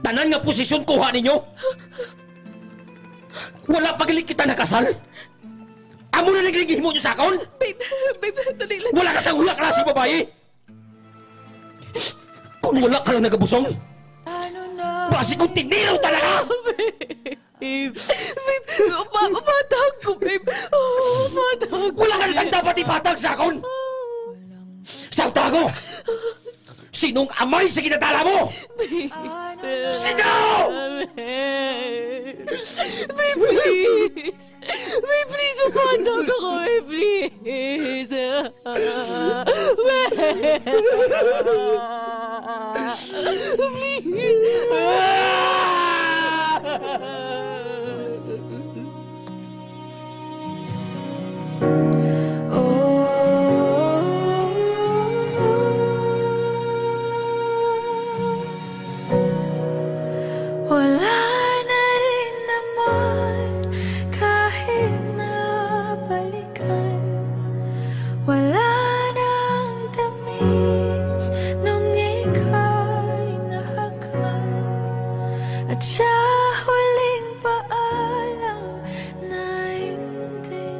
Tanan nga posisyon kuha ninyo. Wala pa gali kita nakasal. Amo na nagligihimo nyo sa akon? Babe, babe, dali lang. Wala ka sa wala klase babae. Kung wala ka lang nagabusong, basi kung tiniro talaga! Babe, babe, pa-, patag ko, babe. Oh, patag ko. Wala ka na sang dapat ipatag sa akon! Sabta ko! Sinong amay sa ginadala mo? Babe. Sino? Babe, please. Babe, please, mapatag ako, babe, please. Please. Oh, wala na rin naman kahit na balikan. Wala nang tamis nung ika'y nahakan. At sa huling paalam, naintindihan.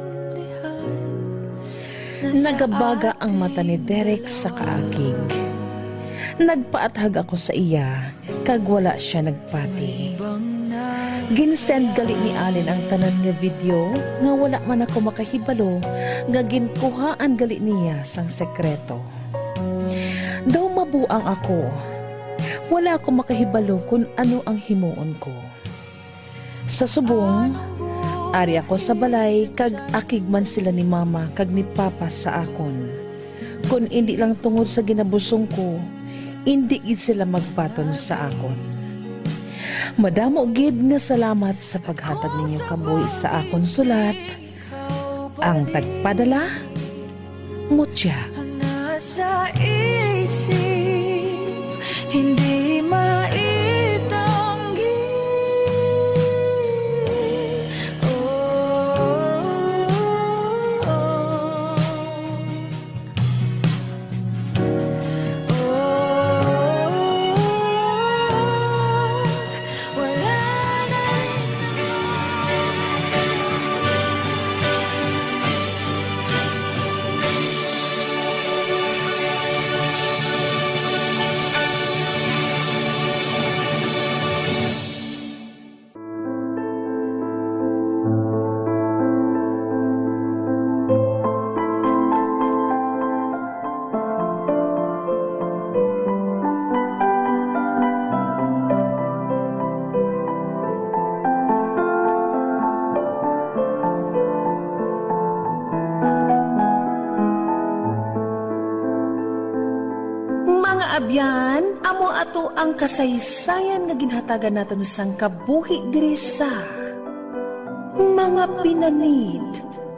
Nagabaga ang mata ni Derek sa kaakig. Nagpaathag ako sa iya, kag wala sia nagpati. Ginsend gali ni Allen ang tanan nga video nga wala man ako makahibalo nga ginkuhaan gali niya sang sekreto. Daw mabuang ako. Wala ako makahibalo kon ano ang himuon ko. Sa subong, ari ako sa balay kag akig man sila ni Mama kag ni Papa sa akon. Kon indi lang tungod sa ginabusong ko, indi gid sila magbaton sa akon. Madamo gid nga salamat sa paghatag ninyo kabuhi sa akon sulat. Ang tagpadala, Mutya. Nasa isip, hindi maitanggi. Oh, oh, oh. Mga abyan, amo ato ang kasaysayan nga ginhatagan naton sang kabuhi diri sa mga pinanid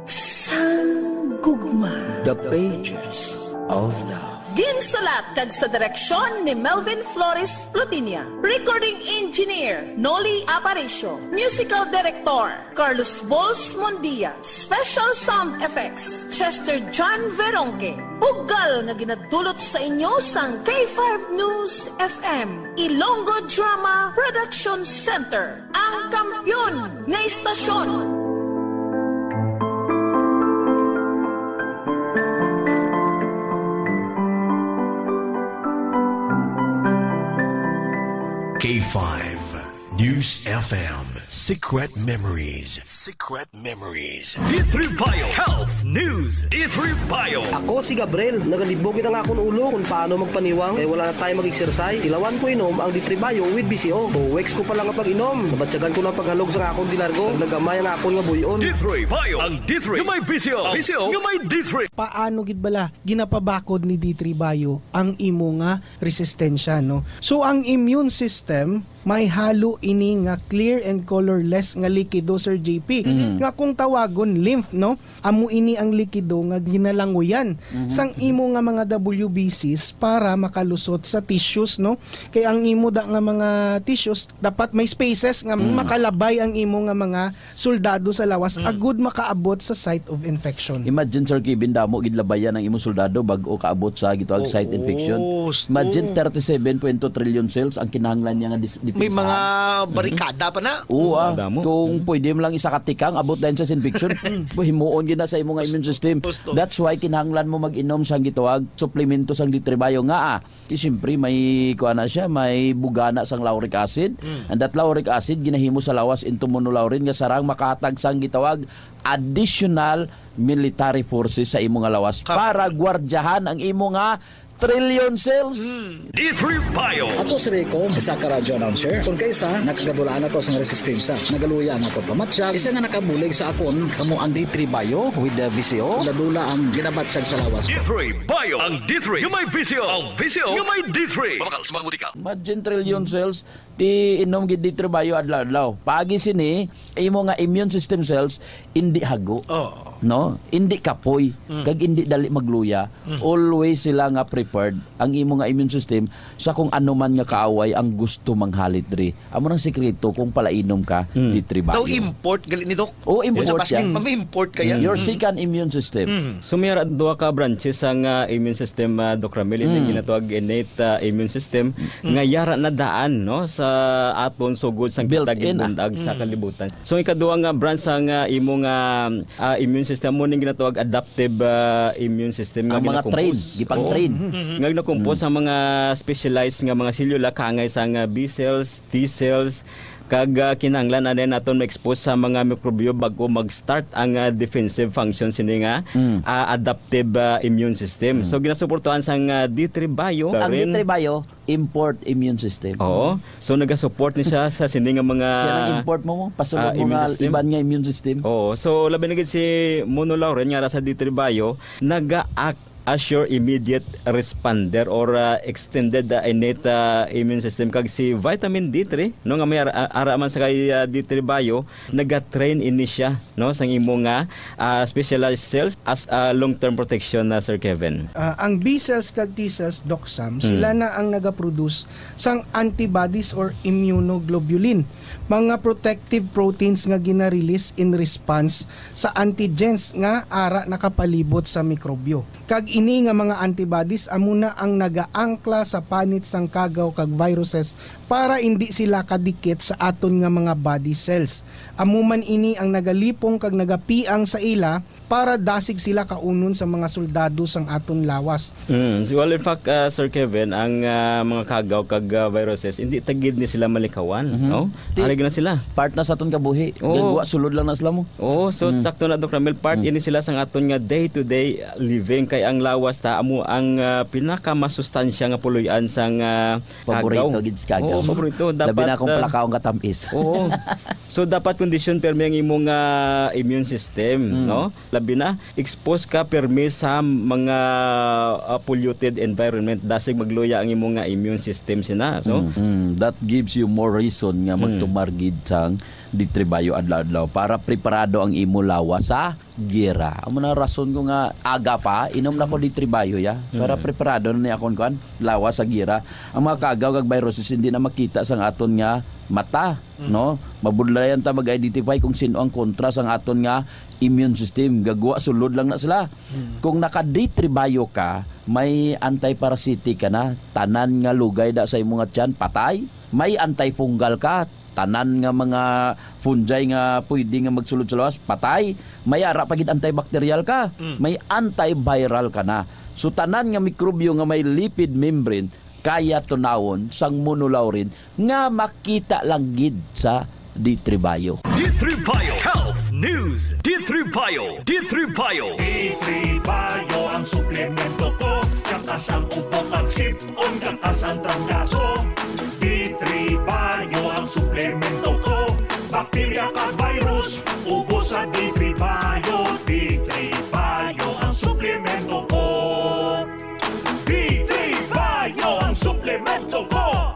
sang gugma. The pages of love. Ginsulat kag sa direksyon ni Melvin Flores Plutinia. Recording engineer, Noli Aparicio. Musical director, Carlos Bols Mundia. Special sound effects, Chester John Veronque. Bugal nga ginadulot sa inyo sang K five News F M, Ilonggo Drama Production Center, ang kampiyon nga istasyon. K five News F M, Secret Memories. Secret Memories. D three Bio Health News. D three Bio. Ako si Gabriel. Nagalibog gid ang akon ulo kung paano magpaniwang kay wala na tayo mag-exercise. Ilawan ko inom ang D three Bio with V C O. Two weeks ko pa lang ang pag-inom. Nabatyagan ko na ang paghalog sa akon di largo. Nagamay ang akon nga buy-on. D three Bio. Ang D three nga may V C O. V C O nga may D three. Paano gid bala ginapabakod ni D three Bio ang imo nga resistensya, no? So, ang immune system, may halo ini nga clear and colorless nga likido, Sir J P, Mhm. nga kung tawagon lymph, no? Amo ini ang likido nga ginalanguyan Mhm. sang imo nga mga W B Cs para makalusot sa tissues, no? Kay ang imo da nga mga tissues, dapat may spaces nga Mhm. makalabay ang imo nga mga soldado sa lawas Mm. agud makaabot sa site of infection. Imagine, Sir Kevin, damo gid labayan ang imong soldado bag-o kaabot sa gitawag site Oo, infection. Imagine, thirty-seven point two trillion cells ang kinahanglan niya nga dis-, May depensahan. mga barikada pa na. Oo, ah. Damo. Kung Mm. pwede mo lang isa ka tikang, abot dayon sa infection, himuon gid na sa imong immune system. Gusto. That's why kinahanglan mo mag-inom sang gitawag suplemento sang D three Bio nga, ah, Ti siyempre, may kuan na siya, may bugana sang lauric acid. Mm. And that lauric acid, ginahimo sa lawas into monolaurin nga sarang makahatag sang gitawag additional military forces sa imo nga lawas Ka- para gwardyahan ang imo nga trillion cells. Mm. D three Bio. Ako si Rico, isa ka radyo announcer. Kung kaisa, nakagadulaan ako sa resistensya. Nagaluya ang akong pamatyag, isa nga nakabulig sa akon, kamo ang D three Bio with the V C O. Dula-dula ang ginabatyag sa lawas ko. D three Bio. Ang D three nga may V C O. Ang V C O nga may D three. Mabakal sa mga botika. Imagine trillion cells, ti inom gid D three Bio adlaw-adlaw. Paagi sini, imo nga immune system cells, indi hago. Oo. No? Indi kapoy, Mm. kag indi dali magluya. Mm. Always sila nga prepared ang imo nga immune system sa kung ano man nga kaaway ang gusto manghalit diri. Amo nang sikreto kung palainom ka, Mm. D three Bio. Daw import gali ni, Doc? O, import Sa yan. Pag-import kaya? Your Mm. second immune system. Mm. So, may ara duha ka branches sang, ah, immune system, ah, Doc Ramil, Mm. yung ginatawag innate, ah, immune system, Mm. nga yara na daan, no, sa aton sugod sang Built kita in, ah. ginbundag sa Mm. kalibutan. So, ikaduha nga branch sang, ah, imo nga, ah, immune system, mo ning ginatawag adaptive, ah, immune system nga Ang mga ginakompose. train, gipang-train. Oo. Mm-hmm. Nga ginakompose Mm. ang mga specialized nga mga selula, kaangay sang, ah, B cells, T cells, kag, ah, kinahanglan anay naton ma-expose sa mga mikrobyo bag-o mag-start ang, ah, defensive function sini nga, Mm. ah, adaptive, ah, immune system. Mm. So, ginasuportahan sang, ah, D three Bio, Ang Karen. D three Bio, import immune system. Oo. So, nagasupport ni siya sa sini nga mga, Siya nang import mo, mo. Pasulod ah, mo immune nga system. iban nga immune system. Oo. So, labi na gid si monolaurin nga ara sa D three Bio, naga-act Assure immediate responder or, ah, extended, ah, innate, ah, immune system, kag si vitamin D three, no, nga may ara, ara man sa kay, ah, D three Bio, nagatrain ini siya, no, sang imo nga, ah, specialized cells as, ah, long-term protection na, Sir Kevin. Ah, ang B cells kag T cells, Doc Sam, Mm. sila na ang nagaproduce sang antibodies or immunoglobulin, mga protective proteins nga gina-release in response sa antigens nga ara nakapalibot sa mikrobyo. Kag ini nga mga antibodies amo na ang nagaangkla sa panit sang kagaw kag viruses para indi sila kadikit sa aton nga mga body cells. Amo man ini ang nagalipong kag nagapiang sa ila para dasig sila kaunon sa mga soldado sang aton lawas. Mm. Well, in fact, ah, Sir Kevin, ang, ah, mga kagaw kag, ah, viruses, hindi ta gid ni sila malikawan, Mhm. no? Ti-, Ari na sila. part na sa aton kabuhi. Oo. Gagwa, sulod lang na sila mo. Oo, so Mm. sakto na, Doc Ramil, part Mm. ini sila sang aton nga day-to-day living. Kay ang lawas ta amo ang, ah, pinakamasustansya nga puloy-an sang, ah, Paborito kagaw. gid sa kagaw. Oo, paborito. Labi Dapat, na kung ah, palakaw nga tamis. Oo. So, dapat kondisyon pirmi ang imo nga immune system, Mm. no? Labi na, expose ka pirmi sa mga, ah, polluted environment. Dasig magluya ang imo nga immune system sina. So, Mm. Mm. That gives you more reason nga Mm. magtumar gid sang D three Bio adlaw-adlaw para preparado ang imo lawas sa giyera. Amo na rason ko nga aga pa, inom na ko D three Bio, ya. Para Mm. preparado na ni akon kuan, lawas sa giyera. Ang mga kagaw kag viruses hindi na makita sang aton nga mata, Mm. no? Mabudlayan ta mag-identify kung sino ang kontra sang aton nga immune system. Gagwa, sulod lang na sila. Mm. Kung naka D three Bio ka, may antiparasitic ka na. Tanan nga lugay da sa imo nga tiyan, patay. May antifungal ka. Tanan nga mga fungi nga pwede nga magsulod sa lawas, patay. May ara pa gid antibacterial ka, Mm. may antiviral ka na. So, tanan nga mikrobyo nga may lipid membrane, kaya tunawon sang monolaurin nga makita lang gid sa D three Bio. D three Bio Health News. D three Bio. D three Bio. D three Bio ang suplemento ko. Katas ang ubo kag sip-on, katas ang trangkaso. D three Bio ang suplemento ko. Bakterya kag virus, ubos sa D three Bio. D three Bio ang suplemento ko. D three Bio ang suplemento ko.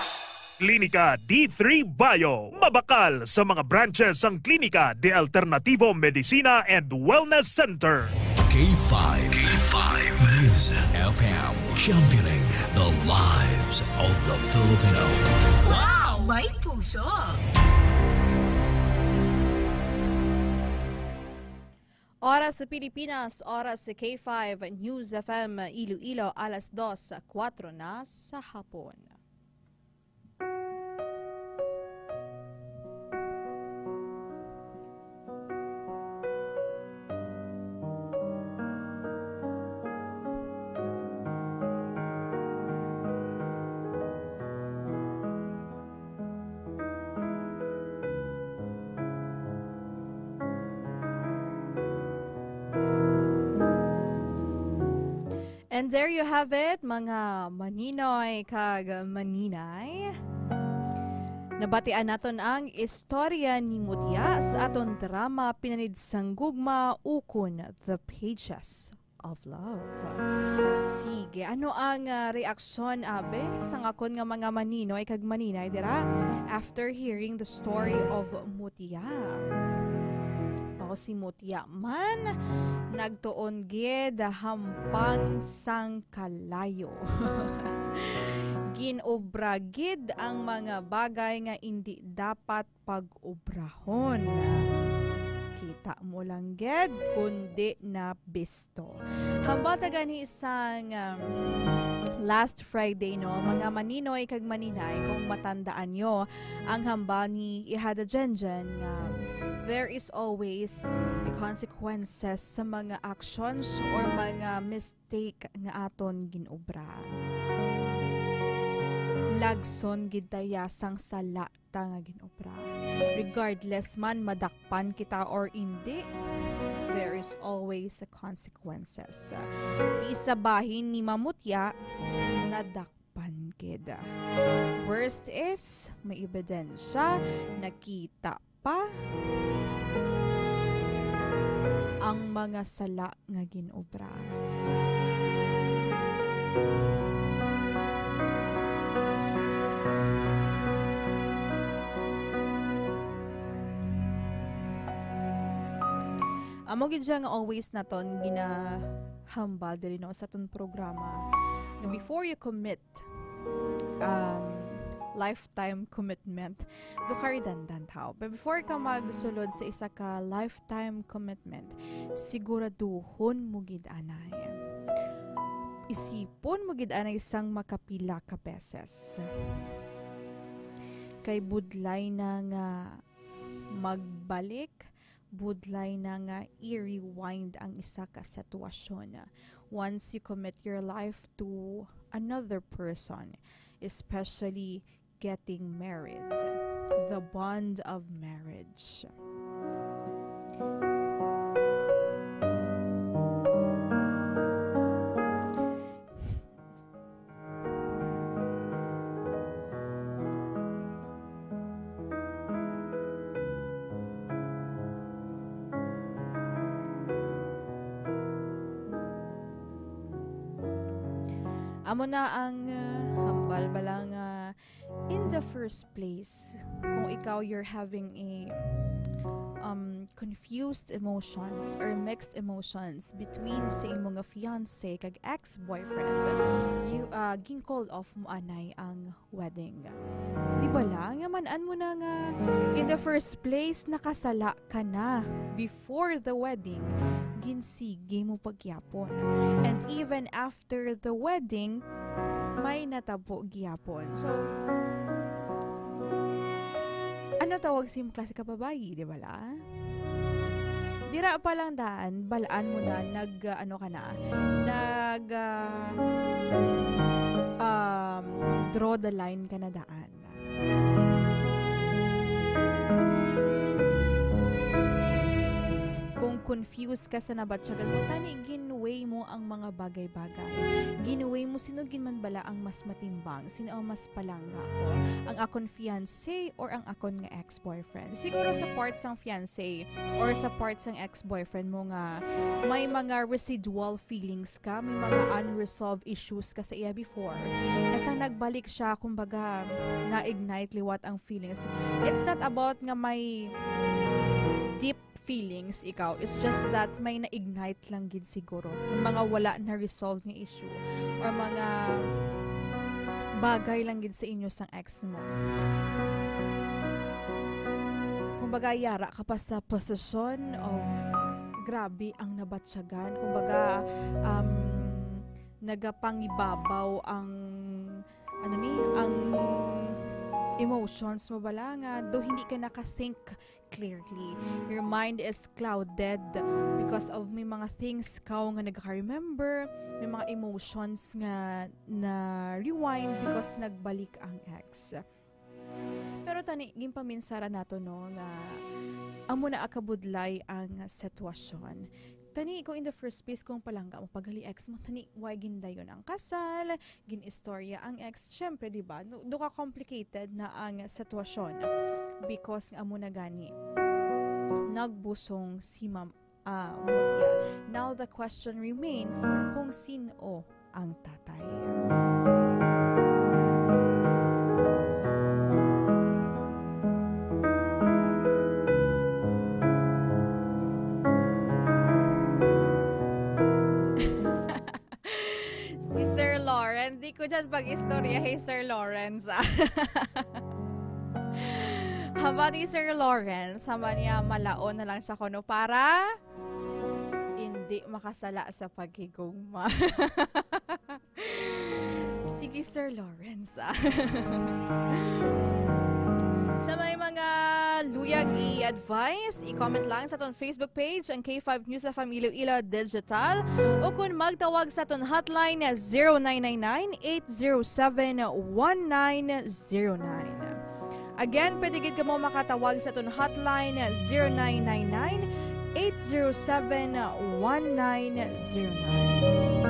Klinika D three Bio. Mabakal sa mga branches ang Klinika de Alternativo Medicina and Wellness Center. K five. K five News F M, championing the lives of the Filipino. Wow! May puso! Oras sa Pilipinas, oras sa K five News F M Iloilo, alas dos kuwatro na sa hapon. And there you have it, mga maninoy kag maninay. Nabatian naton ang istorya ni Mutya sa aton drama Pinanid sang Gugma ukon The Pages of Love. Sige, ano ang, ah, reaksyon, abe, sang akon nga mga maninoy kag maninay dira after hearing the story of Mutya? O, si Mutya man, nagtuon gid hampang sang kalayo. Gin-obra gid ang mga bagay nga indi dapat pag-obrahon. Kita mo lang gid, kundi nabisto. Hambal ta gani sang, um, last Friday, no, mga maninoy kag maninay, kung matandaan nyo ang hambal ni Ihada Jenjen nga there is always a consequences sa mga actions or mga mistake nga aton ginobra. Lagson gid ta ya sang sala ta nga ginobra. Regardless man madakpan kita or indi, there is always a consequences. Ti sa bahin ni Mamutya, nadakpan gid. Worst is, may ebidensya, nakita pa ang mga sala nga ginobra. Amo gid siya nga always naton ginahambal diri, no, sa aton programa, nga before you commit, um, lifetime commitment, do ka redundant, how? But before ka magsulod sa isa ka lifetime commitment, siguraduhon mo gid anay. Isipon mo gid anay sang makapila ka beses. Kay budlay na nga magbalik, budlay na nga i-rewind ang isa ka sitwasyon. Once you commit your life to another person, especially getting married, the bond of marriage. Amo na ang, uh, hambal bala nga, in the first place, kung ikaw, you're having a, um, confused emotions or mixed emotions between sa imo nga fiancé kag ex-boyfriend, you, uh, gin-call off mo anay ang wedding. Di bala nga man-an mo na nga in the first place nakasala ka na before the wedding, ginsigi mo pa gyapon. And even after the wedding, may natabo gyapon. So, ano tawag sa imong klase ka babayi, di bala? Dira pa lang daan, balaan mo na, nag, ah, ano ka na, nag, ah, um, draw the line ka na daan. Kung confused ka sa nabatyagan mo, tani gin-weigh mo ang mga bagay-bagay. Gin-weigh mo sino gid man bala ang mas matimbang, sino ang mas palangga ko, ang akon fiancé or ang akon nga ex-boyfriend. Siguro sa part sang fiancé or sa part sang ex-boyfriend mo nga may mga residual feelings ka, may mga unresolved issues ka sa iya before, na sang nagbalik siya, kumbaga, na-ignite liwat ang feelings. It's not about nga may deep feelings ikaw. It's just that may na-ignite lang gid siguro. Yung mga wala na-resolve nga issue or mga bagay lang gid sa inyo sang ex mo. Kumbaga, yara ka pa sa position of grabe ang nabatyagan. Kumbaga, um, nagapangibabaw ang, ano ni, ang emotions mo bala nga do hindi ka naka-think clearly. Your mind is clouded because of may mga things ka nga nagka-remember, may mga emotions nga na-rewind because nagbalik ang ex. Pero tani, ginpaminsaran nato, no, nga amo na akabudlay ang sitwasyon. Tani, kung in the first place, kung palangga mo pa gali ex mo, tani, why gindayon ang kasal, gin-istorya ang ex? Syempre, di ba? Du-, duka complicated na ang sitwasyon because nga amo na gani nagbusong si Ma'am, ah, Mutia. Now, the question remains kung sin-o ang tatay. Si Sir Lawrence, di ko dyan pag-istorya kay Sir Lawrence, ah. Haba ni Sir Lawrence, haba niya, malaon na lang siya kuno para hindi makasala sa paghigugma. Sige, Sir Lawrence, ah. Sa may mga luyag i-advise, i-comment lang sa aton Facebook page, ang K five News F M Iloilo Digital, o kung magtawag sa aton hotline na zero nine nine nine, eight zero seven, one nine zero nine. Again, pwede gid kamo makatawag sa aton hotline, zero nine nine nine, eight zero seven, one nine zero nine.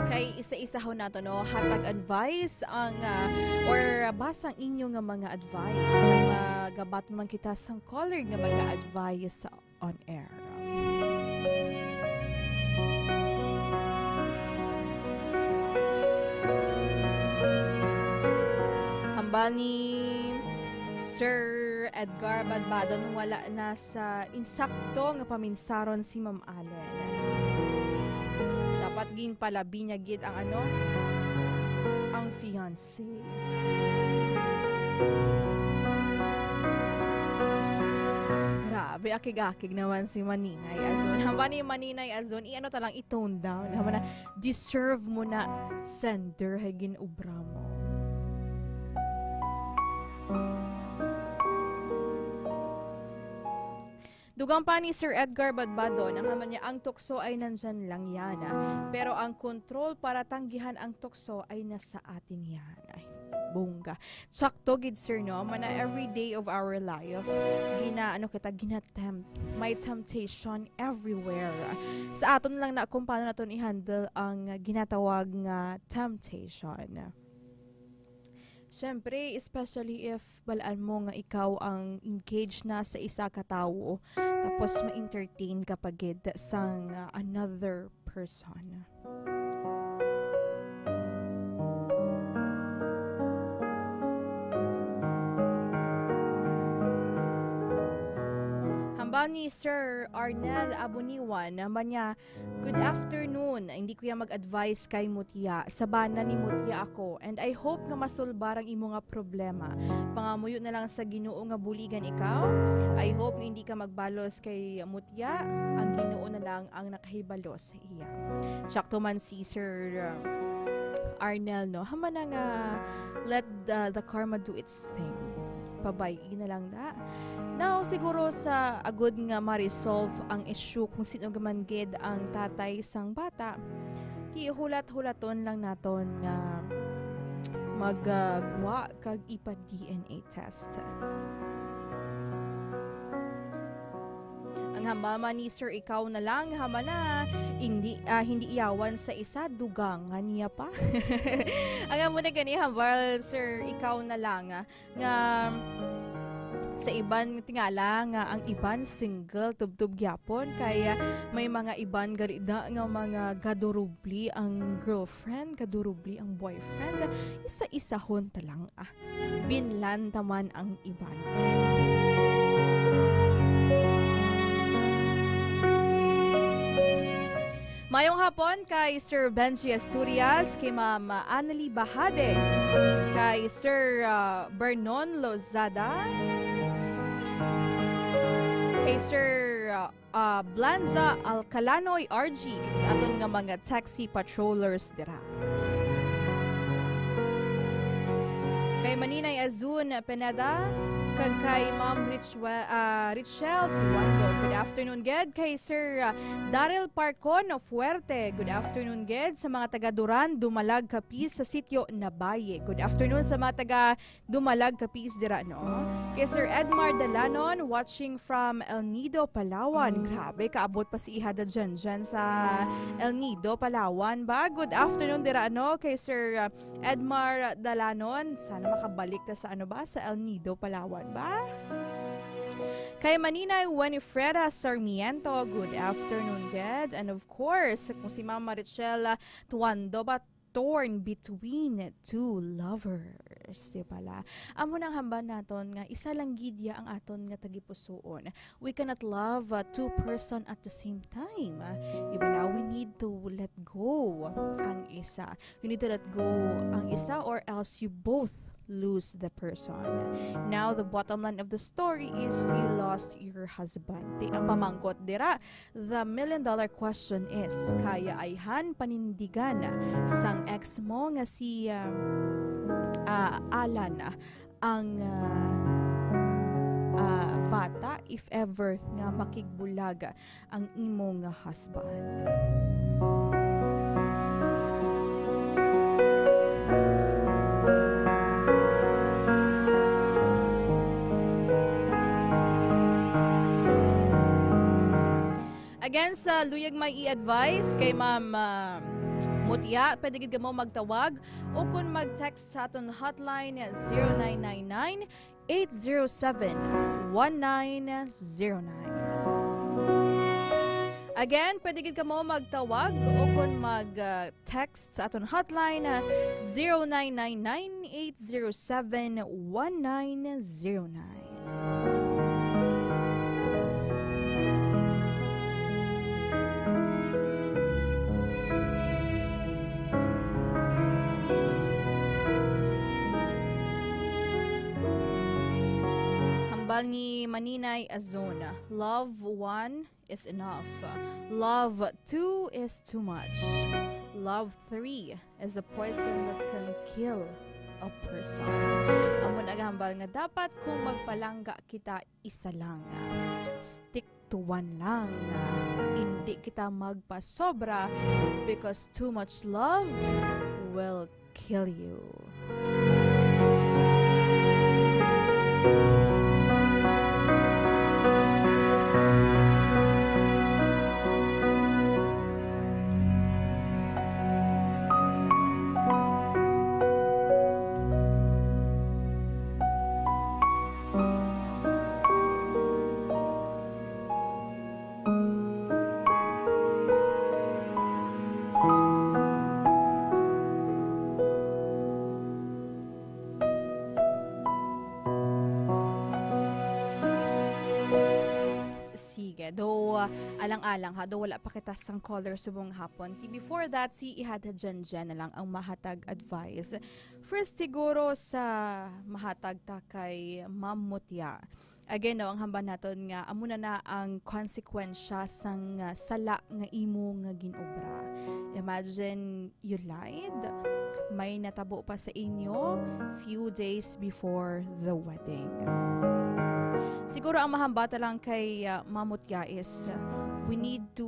Kay isa-isa Taho nato, no, hatag advice ang, ah, or basa ang inyo nga mga advice. Kung magabat man kita sang caller nga mga advice on air. Hambal ni Sir Edgar Badbadon, wala na sa insakto nga paminsaron si Ma'am Allen. Dapat ginpalabi niya gid ang ano, ang fiancé. Grabe, akig-akig naman si Maninay Azun. Hamba ni Maninay Azun, i-ano ta lang, i-tone down. Hamba na, deserve mo na, sender, hay ginobra mo. Dugang pa ni Sir Edgar Badbadon, ang naman niya, "Ang tukso ay nandyan lang yan, ah. Pero ang control para tanggihan ang tukso ay nasa atin yan." Ay, bongga. Sakto gid, sir, no? Mana every day of our life, gina-, ano kita, ginatempt. May temptation everywhere. Sa aton lang na kung paano naton i-handle ang ginatawag nga temptation. Siyempre, especially if balaan mo nga ikaw ang engaged na sa isa ka tawo, tapos ma-entertain ka pa gid sang, ah, another person. Hambal ni Sir Arnel Abuniwan, naman niya, "Good afternoon. Hindi ko ya mag-advise kay Mutya. Sabana ni Mutya ako. And I hope nga masulbar ang imo nga problema. Pangamuyo na lang sa Ginoo nga buligan ikaw. I hope nga hindi ka magbalos kay Mutya. Ang Ginoo na lang ang nakahibalo sa iya." Sakto man si Sir, uh, Arnel, no? Hama na nga, let the, the karma do its thing. Pabay-i na lang na. Now, siguro sa agud nga ma-resolve ang issue kung sino man gid ang tatay sang bata, gihulat-hulaton lang naton nga mag, ah, gwa kag ipa-D N A test. Ang hambal man ni Sir, "Ikaw na lang, hama na, hindi, ah, hindi iyawan sa isa, dugangan niya pa." Ang amo na gani hambal, Sir, "Ikaw na lang," ah, nga sa iban tingala nga ang iban single tubtob gyapon, kay, ah, may mga iban gani da nga mga gadurubli ang girlfriend, gadurubli ang boyfriend, isa-isahon ta lang, ah. Binlan ta man ang iban. Mayong hapon kay Sir Benji Asturias, kay Ma'am Annalie Bahade, kay Sir, ah, Vernon Lozada, kay Sir, ah, ah, Blanza Alcalanoy R G, kag sa aton nga mga taxi patrollers dira. Kay Maninay Azun Pineda, kag kay Ma'am Richwe-, ah, Richelle Tuando. Good afternoon, gid. Kay Sir, ah, Daryl Parcon Fuerte. Good afternoon, gid. Sa mga taga Duran, Dumalag, Capiz, sa sitio Nabaye. Good afternoon sa mga taga Dumalag, Capiz dira, no? Kay Sir Edmar Dalanon, watching from El Nido, Palawan. Mm. Grabe, kaabot pa si Ihada Jenjen sa El Nido, Palawan ba? Good afternoon dira, no? Kay Sir, uh, Edmar Dalanon, sana makabalik ka sa, ano ba, sa El Nido, Palawan ba? Kay Maninay Winifreda Sarmiento, good afternoon, gid. And of course, kung si Mama Richelle Tuando ba, torn between two lovers, di bala? Amo nang hambal naton nga isa lang gid ya ang aton nga tagipusoon. We cannot love, uh, two person at the same time. Di bala? We need to let go ang isa. You need to let go ang isa, or else you both lose the person. Now, the bottom line of the story is you lost your husband. Di, ang pamangkot dira, the million dollar question is, kaya ayhan panindigan sang ex mo nga si, ah, ah, Alan ang, ah, ah, bata if ever nga makigbulag ang imo nga husband. Again, sa luyag may i-advise kay Ma'am, ah, Mutya, pwede gid kamo magtawag o kun mag-text sa aton hotline, zero nine nine nine, eight zero seven, one nine zero nine. Again, pwede gid kamo magtawag o kun mag, ah, text sa aton hotline, ah, zero nine nine nine, eight zero seven, one nine zero nine. Hambal ni Maninay Azon, "Love one is enough. Love two is too much. Love three is a poison that can kill a person." Amo nagahambal nga dapat kung magpalangga kita, isa lang. Stick to one lang. Hindi kita magpasobra, because too much love will kill you. Sige, do, ah, alang-alang ha, do wala pa kita sang caller subong hapon. Ti-, before that, si Ihad Jen Jen na lang ang mahatag advice. First, siguro sa mahatag ta kay Ma'am Mutya. Again, no, ang hambal naton nga amo na na ang konsekwensya sang, ah, sala nga imo nga ginobra. Imagine, you lied. May natabo pa sa inyo few days before the wedding. Siguro ang mahambal ta lang kay, ah, Ma'am Mutya is, ah, we need to,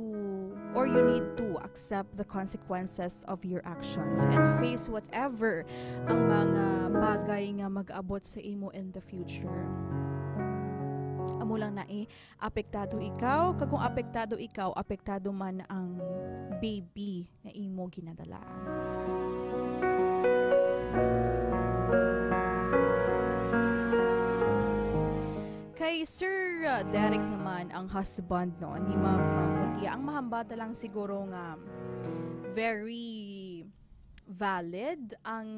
or you need to accept the consequences of your actions and face whatever ang mga bagay nga mag-abot sa imo in the future. Amo lang na eh, apektado ikaw, kag kung apektado ikaw, apektado man ang baby nga imo ginadala. Kay Sir, uh, Derek naman, ang husband, no, ni Ma'am, uh, Mutya, ang mahambal ta lang siguro nga very valid ang,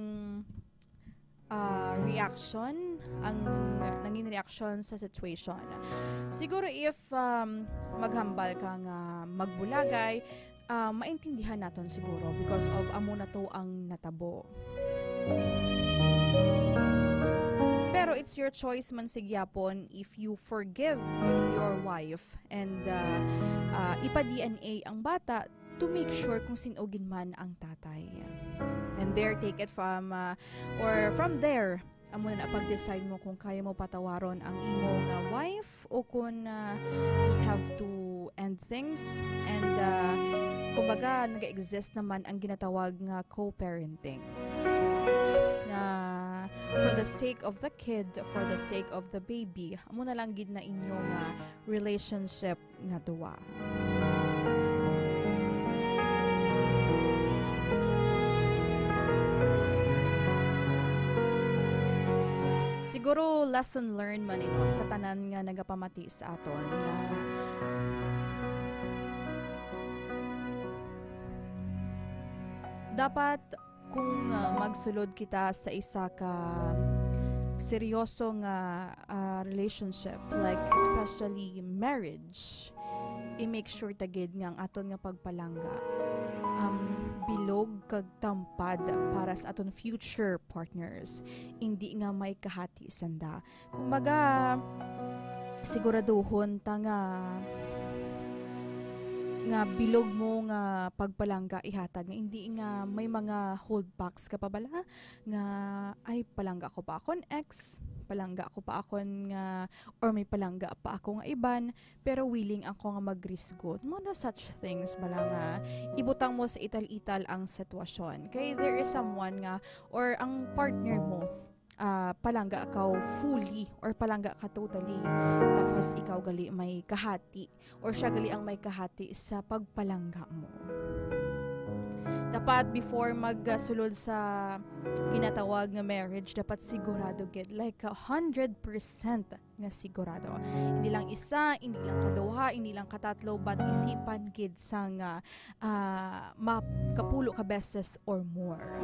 uh, reaction, ang nangin reaction sa situation. Siguro if, um, maghambal ka nga magbulagay, ah, maintindihan naton siguro because of amo na to ang natabo. Pero it's your choice man sa gihapon if you forgive your wife and, ah, ah, ipa-D N A ang bata to make sure kung sin-o gid man ang tatay. And there, take it from, ah, or from there, amo na, pag-decide mo kung kaya mo patawaron ang imo nga wife o kung, ah, just have to end things. And, ah, kumbaga, nag-exist naman ang ginatawag nga co-parenting. Na for the sake of the kid, for the sake of the baby, amo na lang gid na inyo nga relationship nga duwa. Siguro lesson learned man, you know, sa tanan nga nagapamati sa aton nga dapat kung, ah, magsulod kita sa isa ka seryoso nga, ah, relationship, like, especially marriage, i-make sure ta gid nga ang aton nga pagpalangga, um, bilog kag tampad para sa aton future partners, indi nga may kahati sanda. Kumbaga, siguraduhon ta nga, nga bilog mo nga pagpalangga ihatag, nga hindi nga may mga holdbacks ka pa bala, nga, "Ay, palangga ko pa akon ex, palangga ko pa akon nga, or may palangga pa ako nga iban, pero willing ako nga magrisgo." Mga such things bala nga ibutang mo sa ital-ital ang sitwasyon. Kay there is someone nga, or ang partner mo, ah, palangga ka fully or palangga ka totally, tapos ikaw gali may kahati or siya gali ang may kahati sa pagpalangga mo. Dapat before magsulod sa ginatawag nga marriage, dapat sigurado gid, like, a hundred percent nga sigurado. Hindi lang isa, hindi lang kaduha, hindi lang katatlo, but isipan gid sang, ah, ah, makapulo ka beses or more.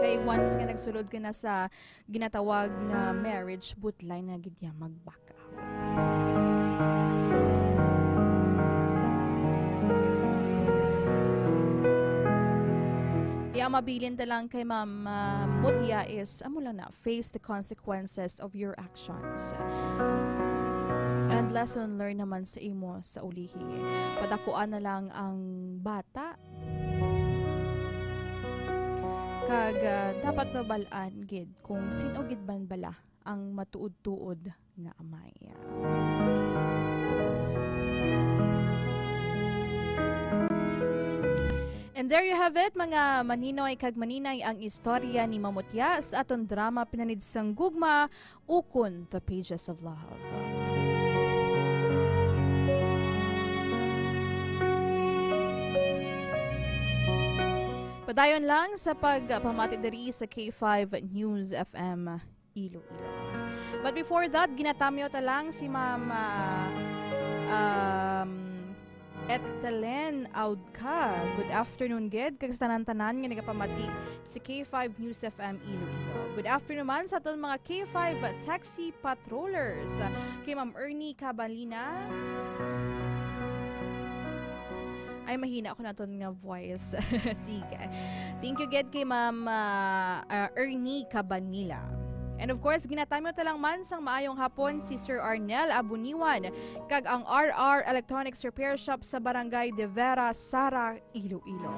Kay once nga nagsulod ka na sa ginatawag nga marriage, butlay na gid niya mag-back out. Kaya mabilin ta lang kay Ma'am, ah, Mutya is, amo lang na, face the consequences of your actions. And lesson learned naman sa imo sa ulihi. Padakuan na lang ang bata. Kag, ah, dapat mabal-an gid kung sin-o gid man bala ang matuod-tuod nga amay. And there you have it, mga maninoy kag maninay, ang istorya ni Ma'am Mutya sa aton drama Pinanid sang Gugma, ukon The Pages of Love. Padayon lang sa pagpamati diri sa K five News F M Iloilo. But before that, ginatamyaw ta lang si Ma'am, ah, um, Etelen Audca. Good afternoon gid kag sa tanan-tanan nga nagapamati sa K five News F M Iloilo. Good afternoon man sa aton mga K five taxi patrollers, kay Ma'am Ernie Cabalina. Ay, mahina ako naton nga voice. Sige. Thank you gid kay Ma'am, ah, ah, Ernie Cabanila. And of course, ginatamyaw ta lang man sang maayong hapon si Sir Arnel Abuniwan kag ang R R Electronics Repair Shop sa Barangay De Vera, Sara, Iloilo.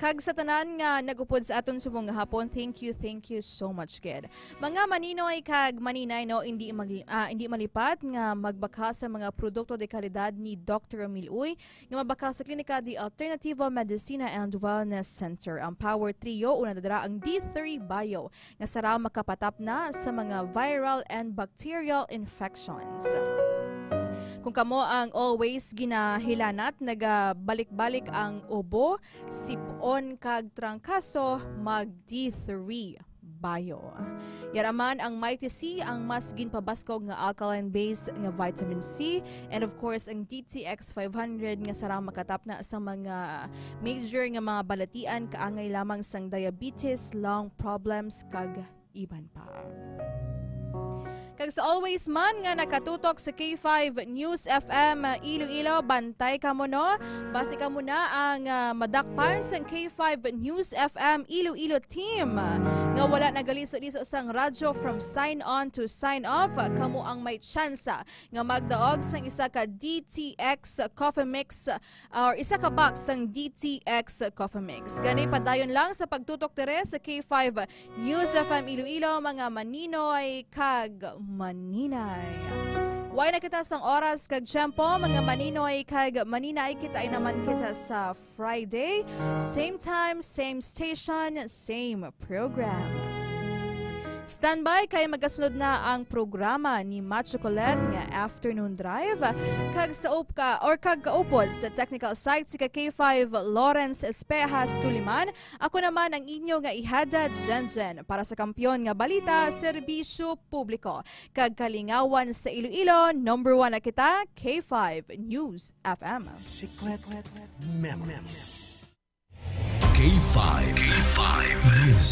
Kag sa tanan nga nag-upod sa aton subong nga hapon, thank you, thank you so much gid. Mga maninoy kag maninay, no, hindi mag-, ah, hindi malipat nga magbakal sa mga produkto de kalidad ni Doktor Miloy nga mabakal sa Klinika de Alternativa Medicina and Wellness Center. Ang Power Trio, una na dira ang D three Bio, nga sarang makapatap na sa mga viral and bacterial infections. Kung kamo ang always ginahilanat, nagabalik-balik ang ubo, sip-on kag trangkaso, mag D three Bio. Yara man ang Mighty C, ang mas ginpabaskog nga alkaline base nga vitamin C, and of course ang D T X five hundred nga sarang makatap na sa mga major nga mga balatian kaangay lamang sang diabetes, lung problems, kag iban pa. Kag sa always man nga nakatutok sa K five News F M Iloilo, bantay kamo, no? Basi kamo na ang, ah, madakpan sang K five News F M Iloilo team nga wala nagaliso-liso sang radyo. From sign on to sign off, kamo ang may tsansa nga magdaog sang isa ka D T X Coffee Mix or isa ka box sang D T X Coffee Mix. Gani, padayon lang sa pagtutok dire sa K five News F M Iloilo, mga maninoy kag maninay. Way na kita sang oras kag tiyempo, mga maninoy kag maninay, kita ay naman kita sa Friday. Same time, same station, same program. Standby kay magasunod na ang programa ni Macho Colette nga Afternoon Drive. Kag sa upka or kag kaupod sa technical side si ka K five Lawrence Espeja Suliman. Ako naman ang inyo nga ihada, Jenjen, para sa Kampiyon nga Balita, Serbisyo Publiko, kag Kalingawan sa Iloilo. Number one na kita, K five News F M. Secret Memories. K five. K five News